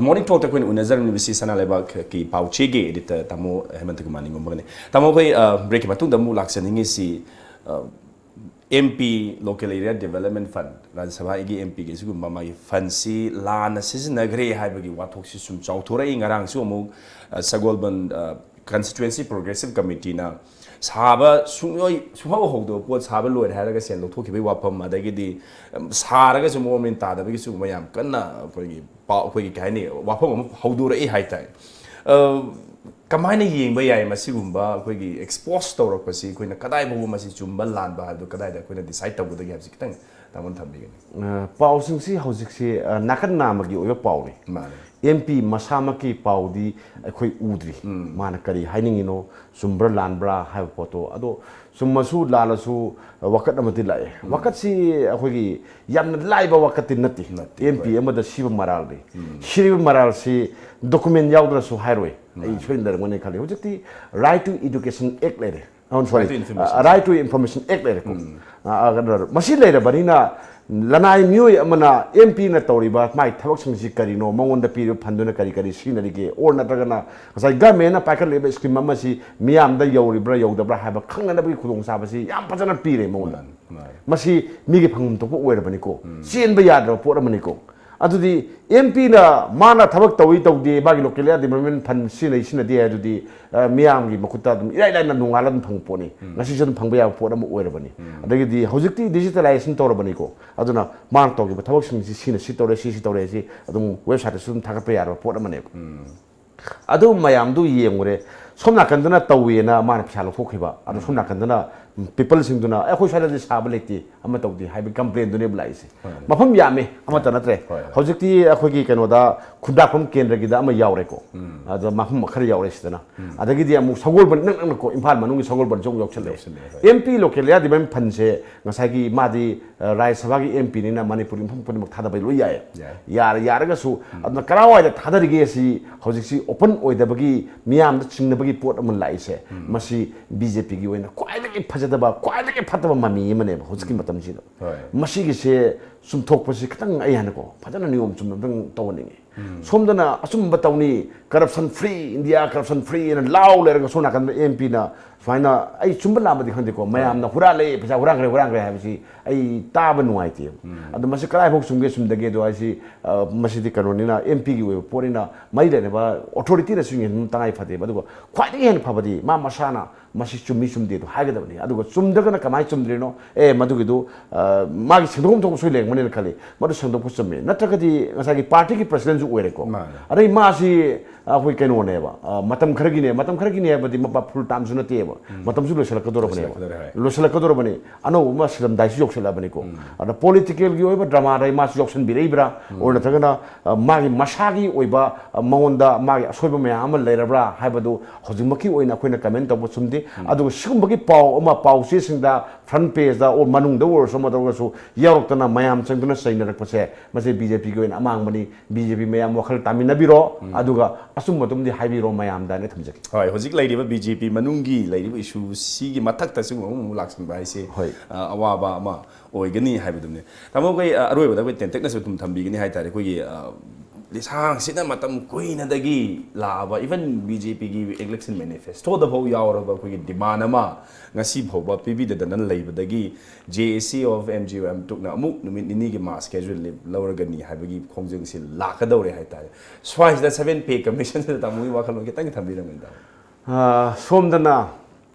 morning ꯇꯣꯛꯇ ꯑꯩꯈꯣꯏꯅ ꯎꯅꯖꯔꯝꯂꯤꯕꯁꯤ ꯁꯅꯥ ꯂꯩꯕꯥꯛꯀꯤ ꯄꯥꯎ ꯆꯦꯒꯤ editor ꯇꯥꯃꯣ ꯍꯦꯃꯟꯇ ꯀꯨꯃꯥꯔ ꯅꯤꯡꯉꯣꯝꯕꯒꯅꯤ꯫ ꯇꯥꯃꯣ, ꯑꯩꯈꯣꯏ breakꯀꯤ ꯃꯇꯨꯡꯗ ꯑꯃꯨꯛ ꯂꯥꯛꯆꯅꯤꯡꯉꯤꯁꯤ, M P, Local Area Development Fund, ꯔꯥꯖ꯭ꯌ ꯁꯚꯥꯒꯤ ꯑꯦꯝ ꯄꯤꯒꯤ ꯁꯤꯒꯨꯝꯕ ꯃꯥꯒꯤ ꯐꯟꯁꯤ ꯂꯥꯟꯅ ꯁꯤꯖꯤꯟꯅꯈ꯭ꯔꯦ ꯍꯥꯏꯕꯒꯤ ꯋꯥꯊꯣꯛꯁꯤ ꯁꯨꯝ ꯆꯥꯎꯊꯣꯔꯛꯏ꯫ ꯉꯔꯥꯡꯁꯨ ꯑꯃꯨꯛ ꯁꯒꯣꯜꯕꯟ constituency progressive committeeꯅ ꯁꯥꯕ ꯁꯨꯡꯂꯣꯏ ꯁꯨꯡꯍꯧ ꯍꯧꯗꯕ ꯄꯣꯠ ꯁꯥꯕ ꯂꯣꯏꯔꯦ ꯍꯥꯏꯔꯒ ꯁꯦꯜ ꯂꯧꯊꯣꯛꯈꯤꯕꯒꯤ ꯋꯥꯐꯝ, ꯑꯗꯒꯤꯗꯤ ꯁꯥꯔꯒꯁꯨ ꯃꯑꯣꯡ ꯃꯔꯤꯟ ꯇꯥꯗꯕꯒꯤ ꯁꯤꯒꯨꯝꯕ ꯌꯥꯝ ꯀꯟꯅ ꯑꯩꯈꯣꯏꯒꯤ ꯄꯥꯎ, ꯑꯩꯈꯣꯏꯒꯤ ꯀꯩ ꯍꯥꯏꯅꯤ, ꯋꯥꯐꯝ ꯑꯃ ꯍꯧꯗꯣꯔꯛꯏ ꯍꯥꯏꯇꯥꯔꯦ꯫ ꯀꯃꯥꯏꯅ ꯌꯦꯡꯕ ꯌꯥꯏ ꯃꯁꯤꯒꯨꯝꯕ ꯑꯩꯈꯣꯏꯒꯤ expose ꯇꯧꯔꯛꯄꯁꯤ ꯑꯩꯈꯣꯏꯅ ꯀꯗꯥꯏ ꯐꯥꯎꯕ ꯃꯁꯤ ꯆꯨꯝꯕ ꯂꯥꯟꯕ ꯍꯥꯏꯕꯗꯣ ꯀꯗꯥꯏꯗ ꯑꯩꯈꯣꯏꯅ decide ꯇꯧꯒꯗꯒꯦ ꯍꯥꯏꯕꯁꯤ ꯈꯤꯇꯪ ꯇꯥꯃꯣꯅ ꯊꯝꯕꯤꯒꯅꯤ꯫ ꯄꯥꯎꯁꯤꯡꯁꯤ ꯍꯧꯖꯤꯛꯁꯤ ꯅꯥꯀꯟ ꯅꯥꯝꯃꯒꯤ ꯑꯣꯏꯕ ꯄꯥꯎꯅꯤ꯫ ꯃꯥꯅꯦ꯫ ꯑꯦꯝ ꯄꯤ ꯃꯁꯥꯃꯛꯀꯤ ꯄꯥꯎꯗꯤ ꯑꯩꯈꯣꯏ ꯎꯗ꯭ꯔꯤ꯫ ꯃꯥꯅ ꯀꯔꯤ ꯍꯥꯏꯅꯤꯡꯉꯤꯅꯣ, ꯆꯨꯝꯕ꯭ꯔꯥ ꯂꯥꯟꯕ꯭ꯔꯥ ꯍꯥꯏꯕ ꯄꯣꯠꯇꯣ꯫ ꯑꯗꯣ ꯆꯨꯝꯃꯁꯨ ꯂꯥꯜꯂꯁꯨ ꯋꯥꯀꯠ ꯑꯃꯗꯤ ꯂꯥꯛꯑꯦ꯫ ꯋꯥꯀꯠꯁꯤ ꯑꯩꯈꯣꯏꯒꯤ ꯌꯥꯝꯅ ꯂꯥꯏꯕ ꯋꯥꯀꯠꯇꯤ ꯅꯠꯇꯦ꯫ ꯅꯠꯇꯦ, ꯑꯦꯝ ꯄꯤ ꯑꯃꯗ ꯁꯤꯕ ꯃꯔꯥꯜꯗꯤ, ꯁꯤꯔꯤꯕ ꯃꯔꯥꯜꯁꯤ document ꯌꯥꯎꯗ꯭ꯔꯁꯨ ꯍꯥꯏꯔꯣꯏ꯫ ꯑꯩ ꯁꯣꯏꯅ ꯂꯩꯔꯝꯒꯅꯤ ꯈꯜꯂꯤ꯫ ꯍꯧꯖꯤꯛꯇꯤ Right to Education Act ꯂꯩꯔꯦ꯫ ꯑ, sorry. Right to Information. Right to Information Act ꯂꯩꯔꯦꯀꯣ꯫ ꯑ, ꯑ, ꯀꯩꯅꯣ, ꯃꯁꯤ ꯂꯩꯔꯕꯅꯤꯅ ꯂꯅꯥꯏ ꯃꯤꯑꯣꯏ ꯑꯃꯅ ꯑꯦꯝ ꯄꯤꯅ ꯇꯧꯔꯤꯕ ꯃꯥꯏ ꯊꯕꯛꯁꯤꯡꯁꯤ ꯀꯔꯤꯅꯣ, ꯃꯉꯣꯟꯗ ꯄꯤꯔꯤꯕ ꯐꯟꯗꯨꯅ ꯀꯔꯤ ꯀꯔꯤ ꯁꯤꯖꯤꯟꯅꯔꯤꯒꯦ, or ꯅꯠꯇ꯭ꯔꯒꯅ ꯉꯁꯥꯏ ꯒꯃꯦꯟꯅ ꯄꯥꯏꯈꯠꯂꯤꯕ scheme ꯑꯃꯁꯤ ꯃꯤꯌꯥꯝꯗ ꯌꯧꯔꯤꯕ꯭ꯔꯥ ꯌꯧꯗꯕ꯭ꯔꯥ ꯍꯥꯏꯕ ꯈꯪꯅꯅꯕꯒꯤ ꯈꯨꯗꯣꯡꯆꯥꯕꯁꯤ ꯌꯥꯝ ꯐꯖꯅ ꯄꯤꯔꯦ ꯃꯉꯣꯟꯗ꯫ ꯃꯥꯅꯤ꯫ ꯃꯁꯤ ꯃꯤꯒꯤ ꯐꯪꯐꯝ ꯊꯣꯛꯄ ꯑꯣꯏꯔꯕꯅꯤꯀꯣ꯫ ꯆꯦꯟꯕ ꯌꯥꯗ꯭ꯔꯕ ꯄꯣꯠ ꯑꯃꯅꯤꯀꯣ꯫ ꯑꯗꯨꯗꯤ ꯑꯦꯝ ꯄꯤꯅ ꯃꯥꯅ ꯊꯕꯛ ꯇꯧꯏ ꯇꯧꯗꯦ, ꯃꯥꯒꯤ Local Area Development Fund ꯁꯤꯖꯤꯟꯅꯩ ꯁꯤꯖꯤꯟꯅꯗꯦ ꯍꯥꯏꯗꯨꯗꯤ, ꯑ, ꯃꯤꯌꯥꯝꯒꯤ ꯃꯈꯨꯠꯇ ꯑꯗꯨꯝ ꯏꯔꯥꯏ ꯂꯥꯏꯅ ꯅꯣꯡꯉꯥꯜꯂ ꯑꯗꯨꯝ ꯐꯪꯕ ꯄꯣꯠꯅꯤ꯫ ꯉꯁꯤꯁꯨ ꯑꯗꯨꯝ ꯐꯪꯕ ꯌꯥꯕ ꯄꯣꯠ ꯑꯃ ꯑꯣꯏꯔꯕꯅꯤ꯫ ꯑꯗꯒꯤꯗꯤ ꯍꯧꯖꯤꯛꯇꯤ digitalization ꯇꯧꯔꯕꯅꯤꯀꯣ꯫ ꯑꯗꯨꯅ ꯃꯥꯅ ꯇꯧꯈꯤꯕ ꯊꯕꯛꯁꯤꯡꯁꯤ ꯁꯤꯅ ꯁꯤ ꯇꯧꯔꯦ, ꯁꯤ ꯁꯤ ꯇꯧꯔꯦ ꯍꯥꯏꯁꯤ ꯑꯗꯨꯝ websiteꯇꯁꯨ ꯑꯗꯨꯝ ꯊꯥꯒꯠꯄ ꯌꯥꯔꯕ ꯄꯣꯠ ꯑꯃꯅꯦꯕ꯫ ꯑꯗꯨ ꯃꯌꯥꯝꯗꯨ ꯌꯦꯡꯉꯨꯔꯦ꯫ ꯁꯣꯝ ꯅꯥꯀꯟꯗꯅ ꯇꯧꯋꯦꯅ ꯃꯥꯅ ꯄꯩꯁꯥ ꯂꯧꯊꯣꯛꯈꯤꯕ, ꯑꯗꯣ ꯁꯣꯝ ꯅꯥꯀꯟꯗꯅ peopleꯁꯤꯡꯗꯨꯅ, "ꯑꯦ, ꯑꯩꯈꯣꯏ ꯁ꯭ꯋꯥꯏꯗꯗꯤ ꯁꯥꯕ ꯂꯩꯇꯦ, ꯑꯃ ꯇꯧꯗꯦ" ꯍꯥꯏꯕꯒꯤ complainꯗꯨꯅꯦꯕ ꯂꯥꯛꯏꯁꯦ꯫ ꯃꯐꯝ ꯌꯥꯝꯃꯦ, ꯑꯃꯠꯇ ꯅꯠꯇ꯭ꯔꯦ꯫ ꯍꯣꯏ, ꯍꯣꯏ꯫ ꯍꯧꯖꯤꯛꯇꯤ ꯑꯩꯈꯣꯏꯒꯤ ꯀꯩꯅꯣꯗ ꯈꯨꯟꯗ꯭ꯔꯥꯛꯄꯝ ꯀꯦꯟꯗ꯭ꯔꯒꯤꯗ ꯑꯃ ꯌꯥꯎꯔꯦꯀꯣ꯫ ꯑꯗ ꯃꯐꯝ ꯈꯔ ꯌꯥꯎꯔꯦ ꯁꯤꯗꯅ꯫ ꯑꯗꯒꯤꯗꯤ ꯑꯃꯨꯛ ꯁꯒꯣꯜꯕꯟ ꯏꯅꯛ ꯅꯛꯅꯀꯣ, ꯏꯝꯐꯥꯜ ꯃꯅꯨꯡꯒꯤ ꯁꯒꯣꯜꯕꯟꯁꯨ ꯑꯃꯨꯛ ꯌꯥꯎꯁꯜꯂꯦ꯫ ꯌꯥꯎꯁꯜꯂꯦ, ꯍꯣꯏ꯫ M P, Local Area Development Fundꯁꯦ ꯉꯁꯥꯏꯒꯤ ꯃꯥꯗꯤ, ꯑ, ꯔꯥꯖ꯭ꯌ ꯁꯚꯥꯒꯤ ꯑꯦꯝ ꯄꯤꯅꯤꯅ ꯃꯅꯤꯄꯨꯔꯒꯤ ꯃꯐꯝ ꯈꯨꯗꯤꯡꯃꯛ ꯊꯥꯗꯕ ꯂꯣꯏ ꯌꯥꯏ꯫ ꯌꯥꯏ꯫ ꯌꯥꯔ-, ꯌꯥꯔꯒꯁꯨ ꯑꯗꯨꯅ ꯀꯔꯥꯏꯋꯥꯏꯗ ꯊꯥꯗꯔꯤꯒꯦ ꯑꯁꯤ ꯍꯧꯖꯤꯛꯁꯤ open ꯑꯣꯏꯗꯕꯒꯤ, ꯃꯤꯌꯥꯝꯗ ꯆꯤꯡꯅꯕꯒꯤ ꯄꯣꯠ ꯑꯃ ꯂꯥꯛꯏꯁꯦ, ꯃꯁꯤ ꯕꯤ ꯖꯦ ꯄꯤꯒꯤ ꯑꯣꯏꯅ ꯈ꯭ꯋꯥꯏꯗꯒꯤ ꯐꯖꯗꯕ, ꯈ꯭ꯋꯥꯏꯗꯒꯤ ꯐꯠꯇꯕ ꯃꯃꯤ ꯑꯃꯅꯦꯕ ꯍꯧꯖꯤꯛꯀꯤ ꯃꯇꯝꯁꯤꯗ꯫ ꯍꯣꯏ꯫ ꯃꯁꯤꯒꯤꯁꯦ ꯆꯨꯝꯊꯣꯛꯄꯁꯤ ꯈꯤꯇꯪ ꯑꯩ ꯍꯥꯏꯅꯀꯣ ꯐꯖꯅ ꯅꯤꯌꯣꯝ ꯆꯨꯝꯅ ꯑꯝꯇꯪ ꯇꯧꯍꯟꯅꯤꯡꯉꯤ꯫ ꯁꯣꯝꯗꯅ ꯑꯆꯨꯝꯕ ꯇꯧꯅꯤ, corruption free India, corruption free ꯍꯥꯏꯅ ꯂꯥꯎ ꯂꯩꯔꯒ ꯁꯣꯝ ꯅꯥꯀꯟꯗ M P ꯅ ꯁꯨꯃꯥꯏꯅ, ꯑꯩ ꯆꯨꯝꯕ ꯂꯥꯝꯕꯗꯤ ꯈꯪꯗꯦꯀꯣ, ꯃꯌꯥꯝꯅ ꯍꯨꯔꯥꯜꯂꯦ, ꯄꯩꯁꯥ ꯍꯨꯔꯥꯟꯈ꯭ꯔꯦ, ꯍꯨꯔꯥꯟꯈ꯭ꯔꯦ ꯍꯥꯏꯕꯁꯤ ꯑꯩ ꯇꯥꯕ ꯅꯨꯡꯉꯥꯏꯇꯦ꯫ ꯑꯗꯣ ꯃꯁꯤ ꯀꯗꯥꯏꯐꯥꯎ ꯆꯨꯝꯒꯦ ꯆꯨꯝꯗꯒꯦꯗꯣ ꯍꯥꯏꯁꯤ, ꯑ, ꯃꯁꯤꯗꯤ ꯀꯩꯅꯣꯅꯤꯅ, M P ꯒꯤ ꯑꯣꯏꯕ ꯄꯣꯠꯅꯤꯅ ꯃꯔꯤ ꯂꯩꯅꯕ authority ꯅꯁꯨ ꯌꯦꯡꯁꯤꯟꯕ ꯇꯉꯥꯏ ꯐꯗꯦꯕ꯫ ꯑꯗꯨꯒ ꯈ꯭ꯋꯥꯏꯗꯒꯤ ꯍꯦꯟꯅ ꯐꯕꯗꯤ ꯃꯥ ꯃꯁꯥꯅ ꯃꯁꯤ ꯆꯨꯝꯃꯤ ꯆꯨꯝꯗꯦꯗꯣ ꯍꯥꯏꯒꯗꯕꯅꯤ꯫ ꯑꯗꯨꯒ ꯆꯨꯝꯗ꯭ꯔꯒꯅ ꯀꯃꯥꯏꯅ ꯆꯨꯝꯗ꯭ꯔꯤꯅꯣ? ꯑꯦ, ꯃꯗꯨꯒꯤꯗꯨ, ꯑ, ꯃꯥꯒꯤ ꯁꯦꯡꯗꯣꯛꯐꯝ ꯊꯣꯛꯄꯁꯨ ꯂꯩꯔꯝꯒꯅꯦꯅ ꯈꯜꯂꯤ꯫ ꯃꯗꯨ ꯁꯦꯡꯗꯣꯛꯄ ꯆꯨꯝꯃꯤ꯫ ꯅꯠꯇ꯭ꯔꯒꯗꯤ ꯉꯁꯥꯏꯒꯤ party ꯒꯤ president ꯁꯨ ꯑꯣꯏꯔꯦꯀꯣ꯫ ꯃꯥꯅꯦ꯫ ꯑꯗꯩ ꯃꯥꯁꯤ ꯑꯩꯈꯣꯏ ꯀꯩꯅꯣꯅꯦꯕ, ꯑ, ꯃꯇꯝ ꯈꯔꯒꯤꯅꯦ, ꯃꯇꯝ ꯈꯔꯒꯤꯅꯦ ꯍꯥꯏꯕꯗꯤ ꯃꯄꯥ full term ꯁꯨ ꯅꯠꯇꯦꯕ꯫ ꯃꯇꯝꯁꯨ ꯂꯣꯏꯁꯤꯜꯂꯛꯀꯗꯧꯔꯕꯅꯦꯕ꯫ ꯂꯣꯏꯁꯤꯜꯂꯛꯀꯗꯧꯔꯦ, ꯍꯣꯏ꯫ ꯂꯣꯏꯁꯤꯜꯂꯛꯀꯗꯧꯔꯕꯅꯤ꯫ ꯑꯅꯧꯕ ꯑꯃ ꯁꯤꯜꯂꯝꯗꯥꯏꯁꯨ ꯌꯧꯁꯤꯜꯂꯛꯑꯕꯅꯤꯀꯣ꯫ ꯑꯗ political ꯒꯤ ꯑꯣꯏꯕ drama ꯗ ꯃꯥꯁꯨ ꯌꯥꯎꯁꯟꯕꯤꯔꯛꯏꯕ꯭ꯔꯥ? ꯑꯣꯔ ꯅꯠꯇ꯭ꯔꯒꯅ, ꯑ, ꯃꯥꯒꯤ ꯃꯁꯥꯒꯤ ꯑꯣꯏꯕ, ꯑ, ꯃꯉꯣꯟꯗ ꯃꯥꯒꯤ ꯑꯁꯣꯏꯕ ꯃꯌꯥꯝ ꯑꯃ ꯂꯩꯔꯕ꯭ꯔꯥ ꯍꯥꯏꯕꯗꯨ ꯍꯧꯖꯤꯛꯃꯛꯀꯤ ꯑꯣꯏꯅ ꯑꯩꯈꯣꯏꯅ comment ꯇꯧꯕ ꯆꯨꯝꯗꯦ꯫ ꯑꯗꯨꯒ ꯁꯤꯒꯨꯝꯕꯒꯤ ꯄꯥꯎ ꯑꯃ ꯄꯥꯎ ꯆꯦꯁꯤꯡꯗ front page ꯗ ꯑꯣꯔ ꯃꯅꯨꯡꯗ ꯑꯣꯏꯔꯁꯨ ꯑꯃꯗ ꯑꯣꯏꯔꯁꯨ ꯌꯥꯎꯔꯛꯇꯅ ꯃꯌꯥꯝ ꯆꯪꯗꯨꯅ ꯆꯩꯅꯔꯛꯄꯁꯦ, ꯃꯁꯤ B J P ꯒꯤ ꯑꯣꯏꯅ ꯑꯃꯥꯡꯕꯅꯤ꯫ B J P ꯃꯌꯥꯝ ꯋꯥꯈꯜ ꯇꯥꯃꯤꯟꯅꯕꯤꯔꯣ, ꯑꯗꯨꯒ ꯑꯆꯨꯝꯕꯗꯨꯝꯗꯤ ꯍꯥꯏꯕꯤꯔꯣ ꯃꯌꯥꯝꯗ ꯍꯥꯏꯅ ꯊꯝꯖꯒꯦ꯫ ꯍꯣꯏ, ꯍꯧꯖꯤꯛ ꯂꯩꯔꯤꯕ B J P ꯃꯅꯨꯡꯒꯤ ꯂꯩꯔꯤꯕ issue ꯁꯤꯒꯤ ꯃꯊꯛꯇ ꯁꯤꯒꯨꯝꯕ ꯑꯃꯃꯨꯛ ꯂꯥꯛꯁꯤꯟꯕ ꯍꯥꯏꯁꯦ, ꯍꯣꯏ꯫ ꯑ, ꯑꯋꯥꯕ ꯑꯃ ꯑꯣꯏꯒꯅꯤ ꯍꯥꯏꯕꯗꯨꯅꯤ꯫ ꯇꯥꯃꯣ, ꯑꯩꯈꯣꯏ, ꯑ, ꯑꯔꯣꯏꯕꯗ ꯑꯩꯈꯣꯏ ꯇꯦꯟꯇꯛꯅꯁꯨ ꯑꯗꯨꯝ ꯊꯝꯕꯤꯒꯅꯤ ꯍꯥꯏꯇꯥꯔꯦ꯫ ꯑꯩꯈꯣꯏꯒꯤ, ꯑ, ꯂꯤꯁꯥꯡꯁꯤꯠꯅ ꯃꯇꯝ ꯀꯨꯏꯅꯗꯒꯤ ꯂꯥꯛꯑꯕ, even B J P ꯒꯤ election manifesto ꯗꯐꯥꯎ ꯌꯥꯎꯔꯕ ꯑꯩꯈꯣꯏꯒꯤ demand ꯑꯃ ꯉꯁꯤ ꯐꯥꯎꯕ ꯄꯤꯕꯤꯗꯗꯅ ꯂꯩꯕꯗꯒꯤ J A C of M G O M ꯇꯨꯛꯅ ꯑꯃꯨꯛ ꯅꯨꯃꯤꯠ ꯅꯤꯅꯤꯒꯤ mass casual leave ꯂꯧꯔꯒꯅꯤ ꯍꯥꯏꯕꯒꯤ ꯈꯣꯡꯖꯪꯁꯤ ꯂꯥꯛꯀꯗꯧꯔꯦ ꯍꯥꯏꯇꯥꯔꯦ꯫ ꯁ꯭ꯋꯥꯏꯁꯤꯗ seven pay commission ꯁꯤꯗ ꯇꯥꯃꯣꯒꯤ ꯋꯥꯈꯜꯂꯣꯟ ꯈꯤꯇꯪ ꯊꯝꯕꯤꯔꯝꯒꯅꯤ, ꯇꯥꯃꯣ꯫ ꯑ, ꯁꯣꯝꯗꯅ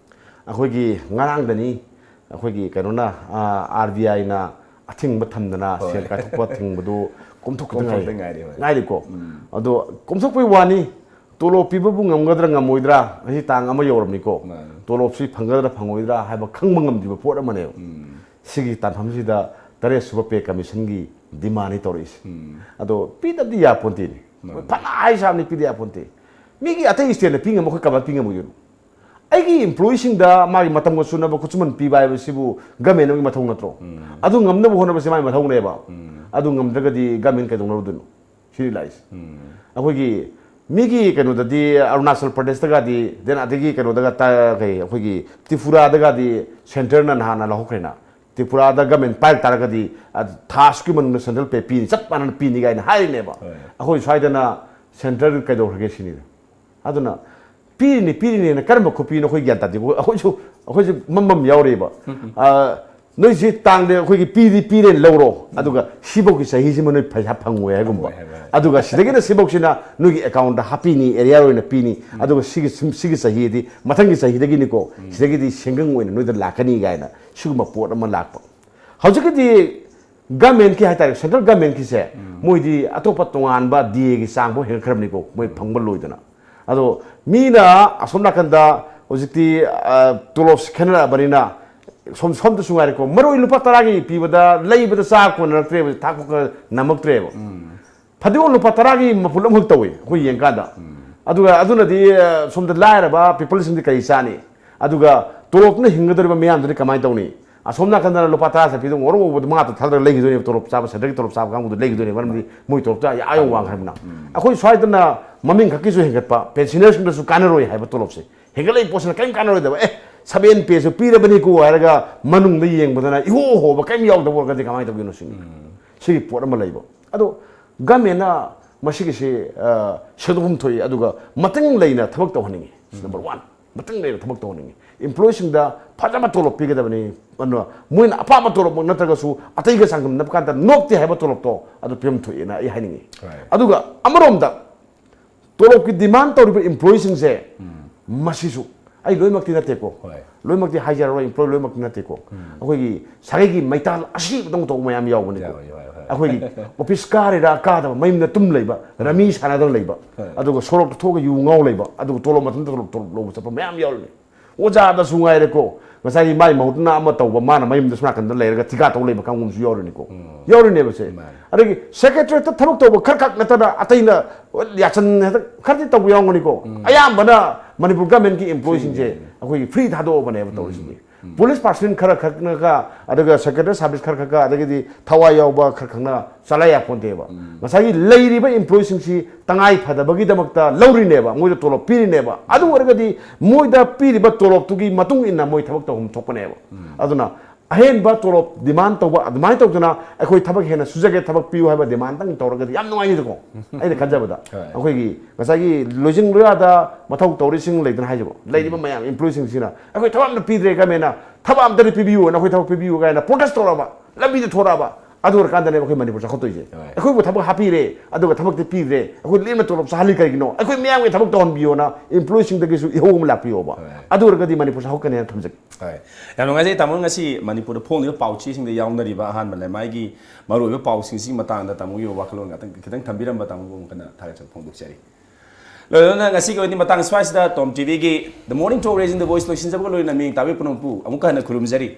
ꯑꯩꯈꯣꯏꯒꯤ ꯉꯔꯥꯡꯗꯅꯤ, ꯑꯩꯈꯣꯏꯒꯤ ꯀꯩꯅꯣꯅ, ꯑ, R B I ꯅ ꯑꯊꯤꯡꯕ ꯊꯝꯗꯅ ꯍꯣꯏ꯫ ꯁꯦꯜ ꯀꯥꯏꯊꯣꯛꯄ ꯊꯤꯡꯕꯗꯨ ꯀꯣꯝꯊꯣꯛꯈꯤꯗ ꯀꯣꯝꯊꯣꯛꯇ ꯉꯥꯏꯔꯤ꯫ ꯉꯥꯏꯔꯤ, ꯍꯣꯏ꯫ ꯉꯥꯏꯔꯤꯀꯣ꯫ ꯎꯝ꯫ ꯑꯗꯣ ꯀꯣꯝꯊꯣꯛꯄꯩ ꯋꯥꯅꯤ, ꯇꯣꯂꯣꯞ ꯄꯤꯕꯕꯨ ꯉꯝꯒꯗ꯭ꯔꯥ ꯉꯝꯃꯣꯏꯗ꯭ꯔꯥ? ꯉꯁꯤ ꯇꯥꯡ ꯑꯃ ꯌꯧꯔꯝꯃꯤꯀꯣ꯫ ꯃꯥꯅꯤ꯫ ꯇꯣꯂꯣꯞꯁꯤ ꯐꯪꯒꯗ꯭ꯔꯥ ꯐꯪꯉꯣꯏꯗ꯭ꯔꯥ ꯍꯥꯏꯕ ꯈꯪꯕ ꯉꯝꯗ꯭ꯔꯤꯕ ꯄꯣꯠ ꯑꯃꯅꯦꯕ꯫ ꯎꯝ꯫ ꯁꯤꯒꯤ ꯇꯥꯟꯐꯝꯁꯤꯗ ꯇꯔꯦꯠ ꯁꯨꯕ pay commission ꯒꯤ demand ꯅꯤ ꯇꯧꯔꯛꯏꯁꯦ꯫ ꯎꯝ꯫ ꯑꯗꯣ ꯄꯤꯗꯕꯗꯤ ꯌꯥꯄꯣꯟꯇꯦꯅꯦ꯫ ꯃꯥꯅꯤ꯫ ꯐꯅ ꯍꯥꯏ ꯁꯥꯕꯅꯤ, ꯄꯤꯗ ꯌꯥꯄꯣꯟꯇꯦ꯫ ꯃꯤꯒꯤ ꯑꯇꯩ state ꯅ ꯄꯤ ꯉꯝꯕ ꯑꯩꯈꯣꯏ ꯀꯃꯥꯏꯅ ꯄꯤ ꯉꯝꯃꯣꯏꯗꯣꯏꯅꯣ? ꯑꯩꯒꯤ employee ꯁꯤꯡꯗ ꯃꯥꯒꯤ ꯃꯇꯝꯒ ꯆꯨꯅꯕ ꯈꯨꯠꯁꯨꯃꯟ ꯄꯤꯕ ꯍꯥꯏꯕꯁꯤꯕꯨ government ꯑꯃꯒꯤ ꯃꯊꯧ ꯅꯠꯇ꯭ꯔꯣ? ꯎꯝ꯫ ꯑꯗꯨ ꯉꯝꯅꯕ ꯍꯣꯠꯅꯕꯁꯤ ꯃꯥꯒꯤ ꯃꯊꯧꯅꯦꯕ꯫ ꯎꯝ꯫ ꯑꯗꯨ ꯉꯝꯗ꯭ꯔꯒꯗꯤ government ꯀꯩꯗꯧꯅꯔꯨꯗꯣꯏꯅꯣ? ꯁꯤꯅꯤ ꯂꯥꯛꯏꯁꯦ꯫ ꯎꯝ꯫ ꯑꯩꯈꯣꯏꯒꯤ ꯃꯤꯒꯤ ꯀꯩꯅꯣꯗꯗꯤ, ꯑꯔꯨꯅꯥꯆꯜ ꯄ꯭ꯔꯗꯦꯁꯇꯒꯗꯤ, then ꯑꯗꯒꯤ ꯀꯩꯅꯣꯗꯒ ꯇ-, ꯀꯩ, ꯑꯩꯈꯣꯏꯒꯤ ꯇ꯭ꯔꯤꯄꯨꯔꯥꯗꯒꯗꯤ centre ꯅ ꯅꯍꯥꯟꯅ ꯂꯧꯍꯧꯈ꯭ꯔꯦꯅ꯫ ꯇ꯭ꯔꯤꯄꯨꯔꯥꯗ ꯒꯃꯦꯟ ꯄꯥꯏꯔꯛ ꯇꯥꯔꯒꯗꯤ, ꯑ, ꯊꯥ ꯑꯁꯨꯛꯀꯤ ꯃꯅꯨꯡꯗ ꯁꯦꯟꯇ꯭ꯔꯦꯜ ꯄꯦ ꯄꯤꯅꯤ, ꯆꯞ ꯃꯥꯟꯅꯅ ꯄꯤꯅꯤ ꯀꯥꯏꯅ ꯍꯥꯏꯔꯤꯅꯦꯕ꯫ ꯍꯣꯏ꯫ ꯑꯩꯈꯣꯏ ꯁ꯭ꯋꯥꯏꯗꯅ ꯁꯦꯟꯇ꯭ꯔꯦꯜ ꯀꯩꯗꯧꯈ꯭ꯔꯒꯦ ꯁꯤꯅꯤꯗ꯫ ꯑꯗꯨꯅ ꯄꯤꯔꯤꯅꯤ, ꯄꯤꯔꯤꯅꯤꯅ ꯀꯔꯝꯕ ꯈꯨꯄꯤꯅꯣ ꯑꯩꯈꯣꯏ ꯒ꯭ꯌꯥꯟ ꯇꯥꯗꯦ꯫ ꯑꯩꯈꯣꯏꯁꯨ, ꯑꯩꯈꯣꯏꯁꯨ ꯃꯝ ꯃꯝ ꯌꯥꯎꯔꯤꯕ꯫ ꯑ, ꯅꯣꯏꯁꯤ ꯇꯥꯡꯗ ꯑꯩꯈꯣꯏꯒꯤ ꯄꯤꯗꯤ ꯄꯤꯔꯦꯅ ꯂꯧꯔꯣ, ꯑꯗꯨꯒ ꯁꯤꯐꯧꯒꯤ ꯆꯍꯤꯁꯤꯃ ꯅꯣꯏ ꯄꯩꯁꯥ ꯐꯪꯉꯣꯏ ꯍꯥꯏꯒꯨꯝꯕ꯫ ꯐꯪꯉꯣꯏ ꯍꯥꯏꯕ꯫ ꯑꯗꯨꯒ ꯁꯤꯗꯒꯤꯅ ꯁꯤꯐꯧꯁꯤꯅ ꯅꯣꯏꯒꯤ ꯑꯦꯀꯥꯎꯟꯗ ꯍꯥꯞꯄꯤꯅꯤ, ꯑꯦꯔꯤꯌꯔ ꯑꯣꯏꯅ ꯄꯤꯅꯤ, ꯑꯗꯨꯒ ꯁꯤꯒꯤ ꯁꯤꯝ-, ꯁꯤꯒꯤ ꯆꯍꯤꯗꯤ, ꯃꯊꯪꯒꯤ ꯆꯍꯤꯗꯒꯤꯅꯤꯀꯣ, ꯁꯤꯗꯒꯤꯗꯤ ꯁꯦꯟꯒꯪ ꯑꯣꯏꯅ ꯅꯣꯏꯗ ꯂꯥꯛꯀꯅꯤ ꯀꯥꯏꯅ ꯁꯤꯒꯨꯝꯕ ꯄꯣꯠ ꯑꯃ ꯂꯥꯛꯄ꯫ ꯍꯧꯖꯤꯛꯀꯤꯗꯤ ꯒꯃꯦꯟꯀꯤ ꯍꯥꯏꯇꯥꯔꯦ, ꯁꯦꯟꯇ꯭ꯔꯦꯜ ꯒꯃꯦꯟꯀꯤꯁꯦ, ꯃꯣꯏꯗꯤ ꯑꯇꯣꯞꯄ ꯇꯣꯉꯥꯟꯕ ꯗꯤ ꯑꯦꯒꯤ ꯆꯥꯡꯐꯥꯎ ꯍꯦꯟꯒꯠꯈ꯭ꯔꯕꯅꯤꯀꯣ, ꯃꯣꯏ ꯐꯪꯕ ꯂꯣꯏꯗꯅ꯫ ꯑꯗꯣ ꯃꯤꯅ ꯑꯁꯣꯝ ꯅꯥꯀꯟꯗ ꯍꯧꯖꯤꯛꯇꯤ, ꯑ, ꯇꯣꯂꯣꯞꯁꯤ ꯈꯦꯠꯅꯔꯛꯑꯕꯅꯤꯅ, ꯁꯣꯝ-, ꯁꯣꯝꯗꯁꯨ ꯉꯥꯏꯔꯦꯀꯣ, ꯃꯔꯣꯏ ꯂꯨꯄꯥ ꯇꯔꯥꯒꯤ ꯄꯤꯕꯗ ꯂꯩꯕꯗ ꯆꯥ ꯀꯣꯟꯅꯔꯛꯇ꯭ꯔꯦꯕ, ꯊꯥꯛꯄ ꯈꯔ ꯅꯝꯃꯛꯇ꯭ꯔꯦꯕ꯫ ꯐꯗꯤꯒꯣꯝ ꯂꯨꯄꯥ ꯇꯔꯥꯒꯤ ꯃꯄꯨꯟ ꯑꯃꯈꯛ ꯇꯧꯏ ꯑꯩꯈꯣꯏ ꯌꯦꯡꯀꯥꯟꯗ꯫ ꯑꯗꯨꯒ ꯑꯗꯨꯅꯗꯤ, ꯑ, ꯁꯣꯝꯗ ꯂꯥꯏꯔꯕ ꯄꯤꯄꯜꯁꯤꯡꯗꯤ ꯀꯔꯤ ꯆꯥꯅꯤ? ꯑꯗꯨꯒ ꯇꯣꯂꯣꯞꯇꯨꯅ ꯍꯤꯡꯒꯗꯧꯔꯤꯕ ꯃꯤꯌꯥꯝꯗꯨꯗꯤ ꯀꯃꯥꯏꯅ ꯇꯧꯅꯤ? ꯑꯁꯣꯝ ꯅꯥꯀꯟꯗꯅ ꯂꯨꯄꯥ ꯇꯔꯥ ꯆꯠꯄꯤꯗꯣ ꯉꯣꯔꯣꯛ ꯉꯧꯕꯗ ꯃꯉꯥ ꯇꯔꯨꯛ ꯊꯥꯗꯔꯒ ꯂꯩꯈꯤꯗꯣꯏꯅꯦꯕ, ꯇꯣꯂꯣꯞ ꯆꯥꯕ, ꯁꯦꯟꯇ꯭ꯔꯦꯜꯒꯤ ꯇꯣꯂꯣꯞ ꯆꯥꯕ ꯀꯥꯡꯕꯨꯗꯨ ꯂꯩꯈꯤꯗꯣꯏꯅꯦꯕ, ꯃꯔꯝꯗꯤ ꯃꯣꯏ ꯇꯣꯂꯣꯞꯇ ꯑꯥ ꯌꯧ ꯋꯥꯡꯈ꯭ꯔꯕꯅꯤꯅ꯫ ꯑꯩꯈꯣꯏ ꯁ꯭ꯋꯥꯏꯗꯅ ꯃꯃꯤꯡ ꯈꯛꯀꯤꯁꯨ ꯍꯦꯟꯒꯠꯄ, ꯄꯦꯟꯁꯤꯅꯔꯁꯤꯡꯗꯁꯨ ꯀꯥꯟꯅꯔꯣꯏ ꯍꯥꯏꯕ ꯇꯣꯂꯣꯞꯁꯦ꯫ ꯍꯦꯟꯒꯠꯂꯛꯏ ꯄꯣꯠꯁꯤꯅ ꯀꯔꯤꯝ ꯀꯥꯟꯅꯔꯣꯏꯗꯕ꯫ ꯑꯦ, ꯁꯚꯦꯟ ꯄꯦꯁꯨ ꯄꯤꯔꯕꯅꯤꯀꯣ ꯍꯥꯏꯔꯒ ꯃꯅꯨꯡꯗ ꯌꯦꯡꯕꯗꯅ ꯏꯍꯣ ꯍꯣꯕ ꯀꯔꯤꯝ ꯌꯥꯎꯗꯕ ꯑꯣꯏꯔꯒꯗꯤ ꯀꯃꯥꯏꯅ ꯇꯧꯗꯣꯏꯅꯣ ꯁꯤꯅꯤ꯫ ꯁꯤꯒꯤ ꯄꯣꯠ ꯑꯃ ꯂꯩꯕ꯫ ꯑꯗꯣ ꯒꯃꯦꯟꯅ ꯃꯁꯤꯒꯤꯁꯤ, ꯑ, ꯁꯦꯡꯗꯣꯛꯐꯝ ꯊꯣꯛꯏ, ꯑꯗꯨꯒ ꯃꯇꯤꯡ ꯂꯩꯅ ꯊꯕꯛ ꯇꯧꯍꯟꯅꯤꯡꯉꯤ꯫ ꯁꯤ ꯅꯝꯕꯔ ꯋꯥꯟ꯫ ꯃꯇꯤꯡ ꯂꯩꯅ ꯊꯕꯛ ꯇꯧꯍꯟꯅꯤꯡꯉꯤ꯫ ꯏꯝꯄ꯭ꯂꯣꯌꯤꯁꯤꯡꯗ ꯐꯖꯕ ꯇꯣꯂꯣꯞ ꯄꯤꯒꯗꯕꯅꯤ꯫ ꯑꯗꯨꯅ ꯃꯣꯏꯅ ꯑꯄꯥꯝꯕ ꯇꯣꯂꯣꯞꯃꯛ ꯅꯠꯇ꯭ꯔꯒꯁꯨ ꯑꯇꯩꯒ ꯆꯥꯡꯗꯝꯅꯕ ꯀꯥꯟꯗ ꯅꯣꯞꯇꯦ ꯍꯥꯏꯕ ꯇꯣꯂꯣꯞꯇꯣ ꯑꯗꯨ ꯄꯤꯐꯝ ꯊꯣꯛꯑꯦꯅ ꯑꯩ ꯍꯥꯏꯅꯤꯡꯉꯤ꯫ Right. ꯑꯗꯨꯒ ꯑꯃꯔꯣꯝꯗ ꯇꯣꯂꯣꯞꯀꯤ ꯗꯤꯃꯥꯟ ꯇꯧꯔꯤꯕ ꯏꯝꯄ꯭ꯂꯣꯌꯤꯁꯤꯡꯁꯦ, ꯃꯁꯤꯁꯨ ꯑꯩ ꯂꯣꯏꯅꯃꯛꯇꯤ ꯅꯠꯇꯦꯀꯣ꯫ ꯍꯣꯏ꯫ ꯂꯣꯏꯅꯃꯛꯇꯤ ꯍꯥꯏꯖꯔꯔꯣꯏ, ꯏꯝꯄ꯭ꯂꯣꯌꯤ ꯂꯣꯏꯅꯃꯛꯇꯤ ꯅꯠꯇꯦꯀꯣ꯫ ꯑꯩꯈꯣꯏꯒꯤ ꯁꯥꯒꯩꯒꯤ ꯃꯩꯇꯥꯜ ꯑꯁꯤꯕꯗꯧ ꯇꯧꯕ ꯃꯌꯥꯝ ꯌꯥꯎꯕꯅꯤꯀꯣ꯫ ꯌꯥꯎꯋꯦ, ꯌꯥꯎꯋꯦ, ꯍꯣꯏ꯫ ꯑꯩꯈꯣꯏꯒꯤ ꯑꯣꯐꯤꯁ ꯀꯥꯔꯤꯔꯥ ꯀꯥꯗꯕ, ꯃꯌꯨꯝꯗ ꯇꯨꯝ ꯂꯩꯕ, ꯔꯃꯤ ꯁꯥꯟꯅꯗꯅ ꯂꯩꯕ, ꯍꯣꯏ꯫ ꯑꯗꯨꯒ ꯁꯣꯔꯣꯛꯇ ꯊꯣꯛꯑꯒ ꯌꯨ ꯉꯥꯎ ꯂꯩꯕ, ꯑꯗꯨꯒ ꯇꯣꯂꯣꯞ ꯃꯊꯟꯇ ꯇꯣꯂꯣꯞ, ꯇꯣꯂꯣꯞ ꯂꯧꯕ ꯆꯠꯄ ꯃꯌꯥꯝ ꯌꯥꯎꯔꯤꯅꯤ꯫ ꯑꯣꯖꯥꯗꯁꯨ ꯉꯥꯏꯔꯦꯀꯣ, ꯉꯁꯥꯏꯒꯤ ꯃꯥꯏ ꯃꯍꯨꯠꯅ ꯑꯃ ꯇꯧꯕ, ꯃꯥꯅ ꯃꯌꯨꯝꯗ ꯁꯣꯝ ꯅꯥꯀꯟꯗ ꯂꯩꯔꯒ ꯊꯤꯀꯥ ꯇꯧ ꯂꯩꯕ ꯀꯥꯡꯕꯨ ꯑꯃꯁꯨ ꯌꯥꯎꯔꯤꯅꯤꯀꯣ꯫ ꯌꯥꯎꯔꯤꯅꯦꯕ ꯁꯦ꯫ ꯃꯥꯅꯦ꯫ ꯑꯗꯒꯤ ꯁꯦꯀ꯭ꯔꯦꯇꯔꯤꯌꯦꯠꯇ ꯊꯕꯛ ꯇꯧꯕ ꯈꯔ ꯈꯛ ꯅꯠꯇꯅ ꯑꯇꯩꯅ ꯌꯥꯆꯟ ꯍꯦꯛꯇ ꯈꯔꯗꯤ ꯇꯧꯕ ꯌꯥꯎꯔꯝꯒꯅꯤꯀꯣ꯫ ꯑꯌꯥꯝꯕꯅ ꯃꯅꯤꯄꯨꯔ ꯒꯃꯦꯟꯒꯤ ꯏꯝꯄ꯭ꯂꯣꯌꯤꯁꯤꯡꯁꯦ ꯑꯩꯈꯣꯏꯒꯤ ꯐ꯭ꯔꯤ ꯊꯥꯗꯣꯛꯑꯕꯅꯦꯕ ꯇꯧꯔꯤꯁꯤꯗꯤ꯫ ꯄꯨꯂꯤꯁ ꯄꯥꯔꯁꯟ ꯈꯔ ꯈꯛꯅꯒ, ꯑꯗꯨꯒ ꯁꯦꯀ꯭ꯔꯦꯇꯔꯤ ꯁꯥꯔꯚꯤꯁ ꯈꯔ ꯈꯛꯀ, ꯑꯗꯒꯤꯗꯤ ꯊꯋꯥꯏ ꯌꯥꯎꯕ ꯈꯔ ꯈꯛꯅ ꯆꯂꯥꯏ ꯌꯥꯄꯣꯟꯇꯦꯕ꯫ ꯉꯁꯥꯏꯒꯤ ꯂꯩꯔꯤꯕ ꯏꯝꯄ꯭ꯂꯣꯌꯤꯁꯤꯡꯁꯤ ꯇꯉꯥꯏ ꯐꯗꯕꯒꯤꯗꯃꯛꯇ ꯂꯧꯔꯤꯅꯦꯕ, ꯃꯣꯏꯗ ꯇꯣꯂꯣꯞ ꯄꯤꯔꯤꯅꯦꯕ꯫ ꯑꯗꯨ ꯑꯣꯏꯔꯒꯗꯤ ꯃꯣꯏꯗ ꯄꯤꯔꯤꯕ ꯇꯣꯂꯣꯞꯇꯨꯒꯤ ꯃꯇꯨꯡ ꯏꯟꯅ ꯃꯣꯏ ꯊꯕꯛ ꯇꯧꯐꯝ ꯊꯣꯛꯄꯅꯦꯕ꯫ ꯑꯗꯨꯅ ꯑꯍꯦꯟꯕ ꯇꯣꯂꯣꯞ ꯗꯤꯃꯥꯟ ꯇꯧꯕ, ꯑꯗꯨꯃꯥꯏꯅ ꯇꯧꯗꯅ ꯑꯩꯈꯣꯏ ꯊꯕꯛ ꯍꯦꯟꯅ ꯁꯨꯖꯒꯦ, ꯊꯕꯛ ꯄꯤꯌꯨ ꯍꯥꯏꯕ ꯗꯤꯃꯥꯟꯗꯪ ꯇꯧꯔꯒꯗꯤ ꯌꯥꯝ ꯅꯨꯡꯉꯥꯏꯅꯤꯗꯀꯣ꯫ ꯑꯩꯅ ꯈꯟꯖꯕꯗ ꯍꯣꯏ꯫ ꯑꯩꯈꯣꯏꯒꯤ ꯉꯁꯥꯏꯒꯤ ꯂꯣꯏꯖꯤꯡ ꯂꯣꯌꯥꯗ ꯃꯊꯧ ꯇꯧꯔꯤꯁꯤꯡ ꯂꯩꯗꯅ ꯍꯥꯏꯖꯕ, ꯂꯩꯔꯤꯕ ꯃꯌꯥꯝ ꯏꯝꯄ꯭ꯂꯣꯌꯤꯁꯤꯡꯁꯤꯅ ꯑꯩꯈꯣꯏ ꯊꯕꯛ ꯑꯝꯇ ꯄꯤꯗ꯭ꯔꯦ, ꯒꯃꯦꯟꯅ ꯊꯕꯛ ꯑꯝꯇꯗꯤ ꯄꯤꯕꯤꯌꯨꯅ, ꯑꯩꯈꯣꯏ ꯊꯕꯛ ꯄꯤꯕꯤꯌꯨ ꯀꯥꯏꯅ ꯄ꯭ꯔꯣꯇꯦꯁ ꯇꯧꯔꯛꯑꯕ, ꯂꯝꯕꯤꯗ ꯊꯣꯔꯛꯑꯕ, ꯑꯗꯨ ꯑꯣꯏꯔꯀꯥꯟꯗꯅꯦꯕ ꯑꯩꯈꯣꯏ ꯃꯅꯤꯄꯨꯔ ꯆꯥꯎꯈꯠꯇꯣꯏꯁꯦ꯫ ꯍꯣꯏ꯫ ꯑꯩꯈꯣꯏꯕꯨ ꯊꯕꯛ ꯍꯥꯞꯄꯤꯔꯦ, ꯑꯗꯨꯒ ꯊꯕꯛꯇꯤ ꯄꯤꯗ꯭ꯔꯦ, ꯑꯩꯈꯣꯏ ꯂꯦꯝꯅ ꯇꯣꯂꯣꯞ ꯆꯥꯍꯜꯂꯤ ꯀꯩꯒꯤꯅꯣ? ꯑꯩꯈꯣꯏ ꯃꯤꯌꯥꯝꯒꯤ ꯊꯕꯛ ꯇꯧꯍꯟꯕꯤꯌꯣꯅ ꯏꯝꯄ꯭ꯂꯣꯌꯤꯁꯤꯡꯗꯒꯤꯁꯨ ꯏꯍꯧ ꯑꯃ ꯂꯥꯛꯄꯤꯌꯣꯕ꯫ ꯍꯣꯏ꯫ ꯑꯗꯨ ꯑꯣꯏꯔꯒꯗꯤ ꯃꯅꯤꯄꯨꯔ ꯆꯥꯎꯈꯠꯀꯅꯤ ꯍꯥꯏꯅ ꯊꯝꯖꯒꯦ꯫ ꯍꯣꯏ꯫ ꯌꯥꯝ ꯅꯨꯡꯉꯥꯏꯖꯩ ꯇꯥꯃꯣ, ꯉꯁꯤ ꯃꯅꯤꯄꯨꯔꯗ ꯐꯣꯡꯂꯤꯕ ꯄꯥꯎꯆꯦꯁꯤꯡꯗ ꯌꯥꯎꯅꯔꯤꯕ ꯑꯍꯥꯟꯕ ꯂꯩꯃꯥꯏꯒꯤ ꯃꯔꯨꯑꯣꯏꯕ ꯄꯥꯎꯁꯤꯡꯁꯤꯒꯤ ꯃꯇꯥꯡꯗ ꯇꯥꯃꯣꯒꯤ ꯋꯥꯈꯜꯂꯣꯟ ꯉꯥꯛꯇꯪ ꯈꯤꯇꯪ ꯊꯝꯕꯤꯔꯝꯕ ꯇꯥꯃꯣꯕꯨ ꯑꯃꯨꯛ ꯍꯟꯅ ꯊꯥꯒꯠꯆꯕ ꯐꯣꯡꯗꯣꯛꯆꯔꯤ꯫ ꯂꯣꯏꯅꯅ ꯉꯁꯤꯒꯤ ꯑꯣꯏꯅꯗꯤ ꯃꯇꯥꯡ ꯁ꯭ꯋꯥꯏꯁꯤꯗ ꯇꯣꯝ ꯇꯤꯚꯤꯒꯤ The Morning Talk Raising the Voice ꯂꯣꯏꯁꯤꯟꯖꯕꯒ ꯂꯣꯏꯅꯅ ꯃꯤꯌꯦꯡ ꯇꯥꯕꯤꯕ ꯄꯨꯝꯅꯃꯛꯄꯨ ꯑꯃꯨꯛꯀ ꯍꯟꯅ ꯈꯨꯔꯨꯝꯖꯔꯤ꯫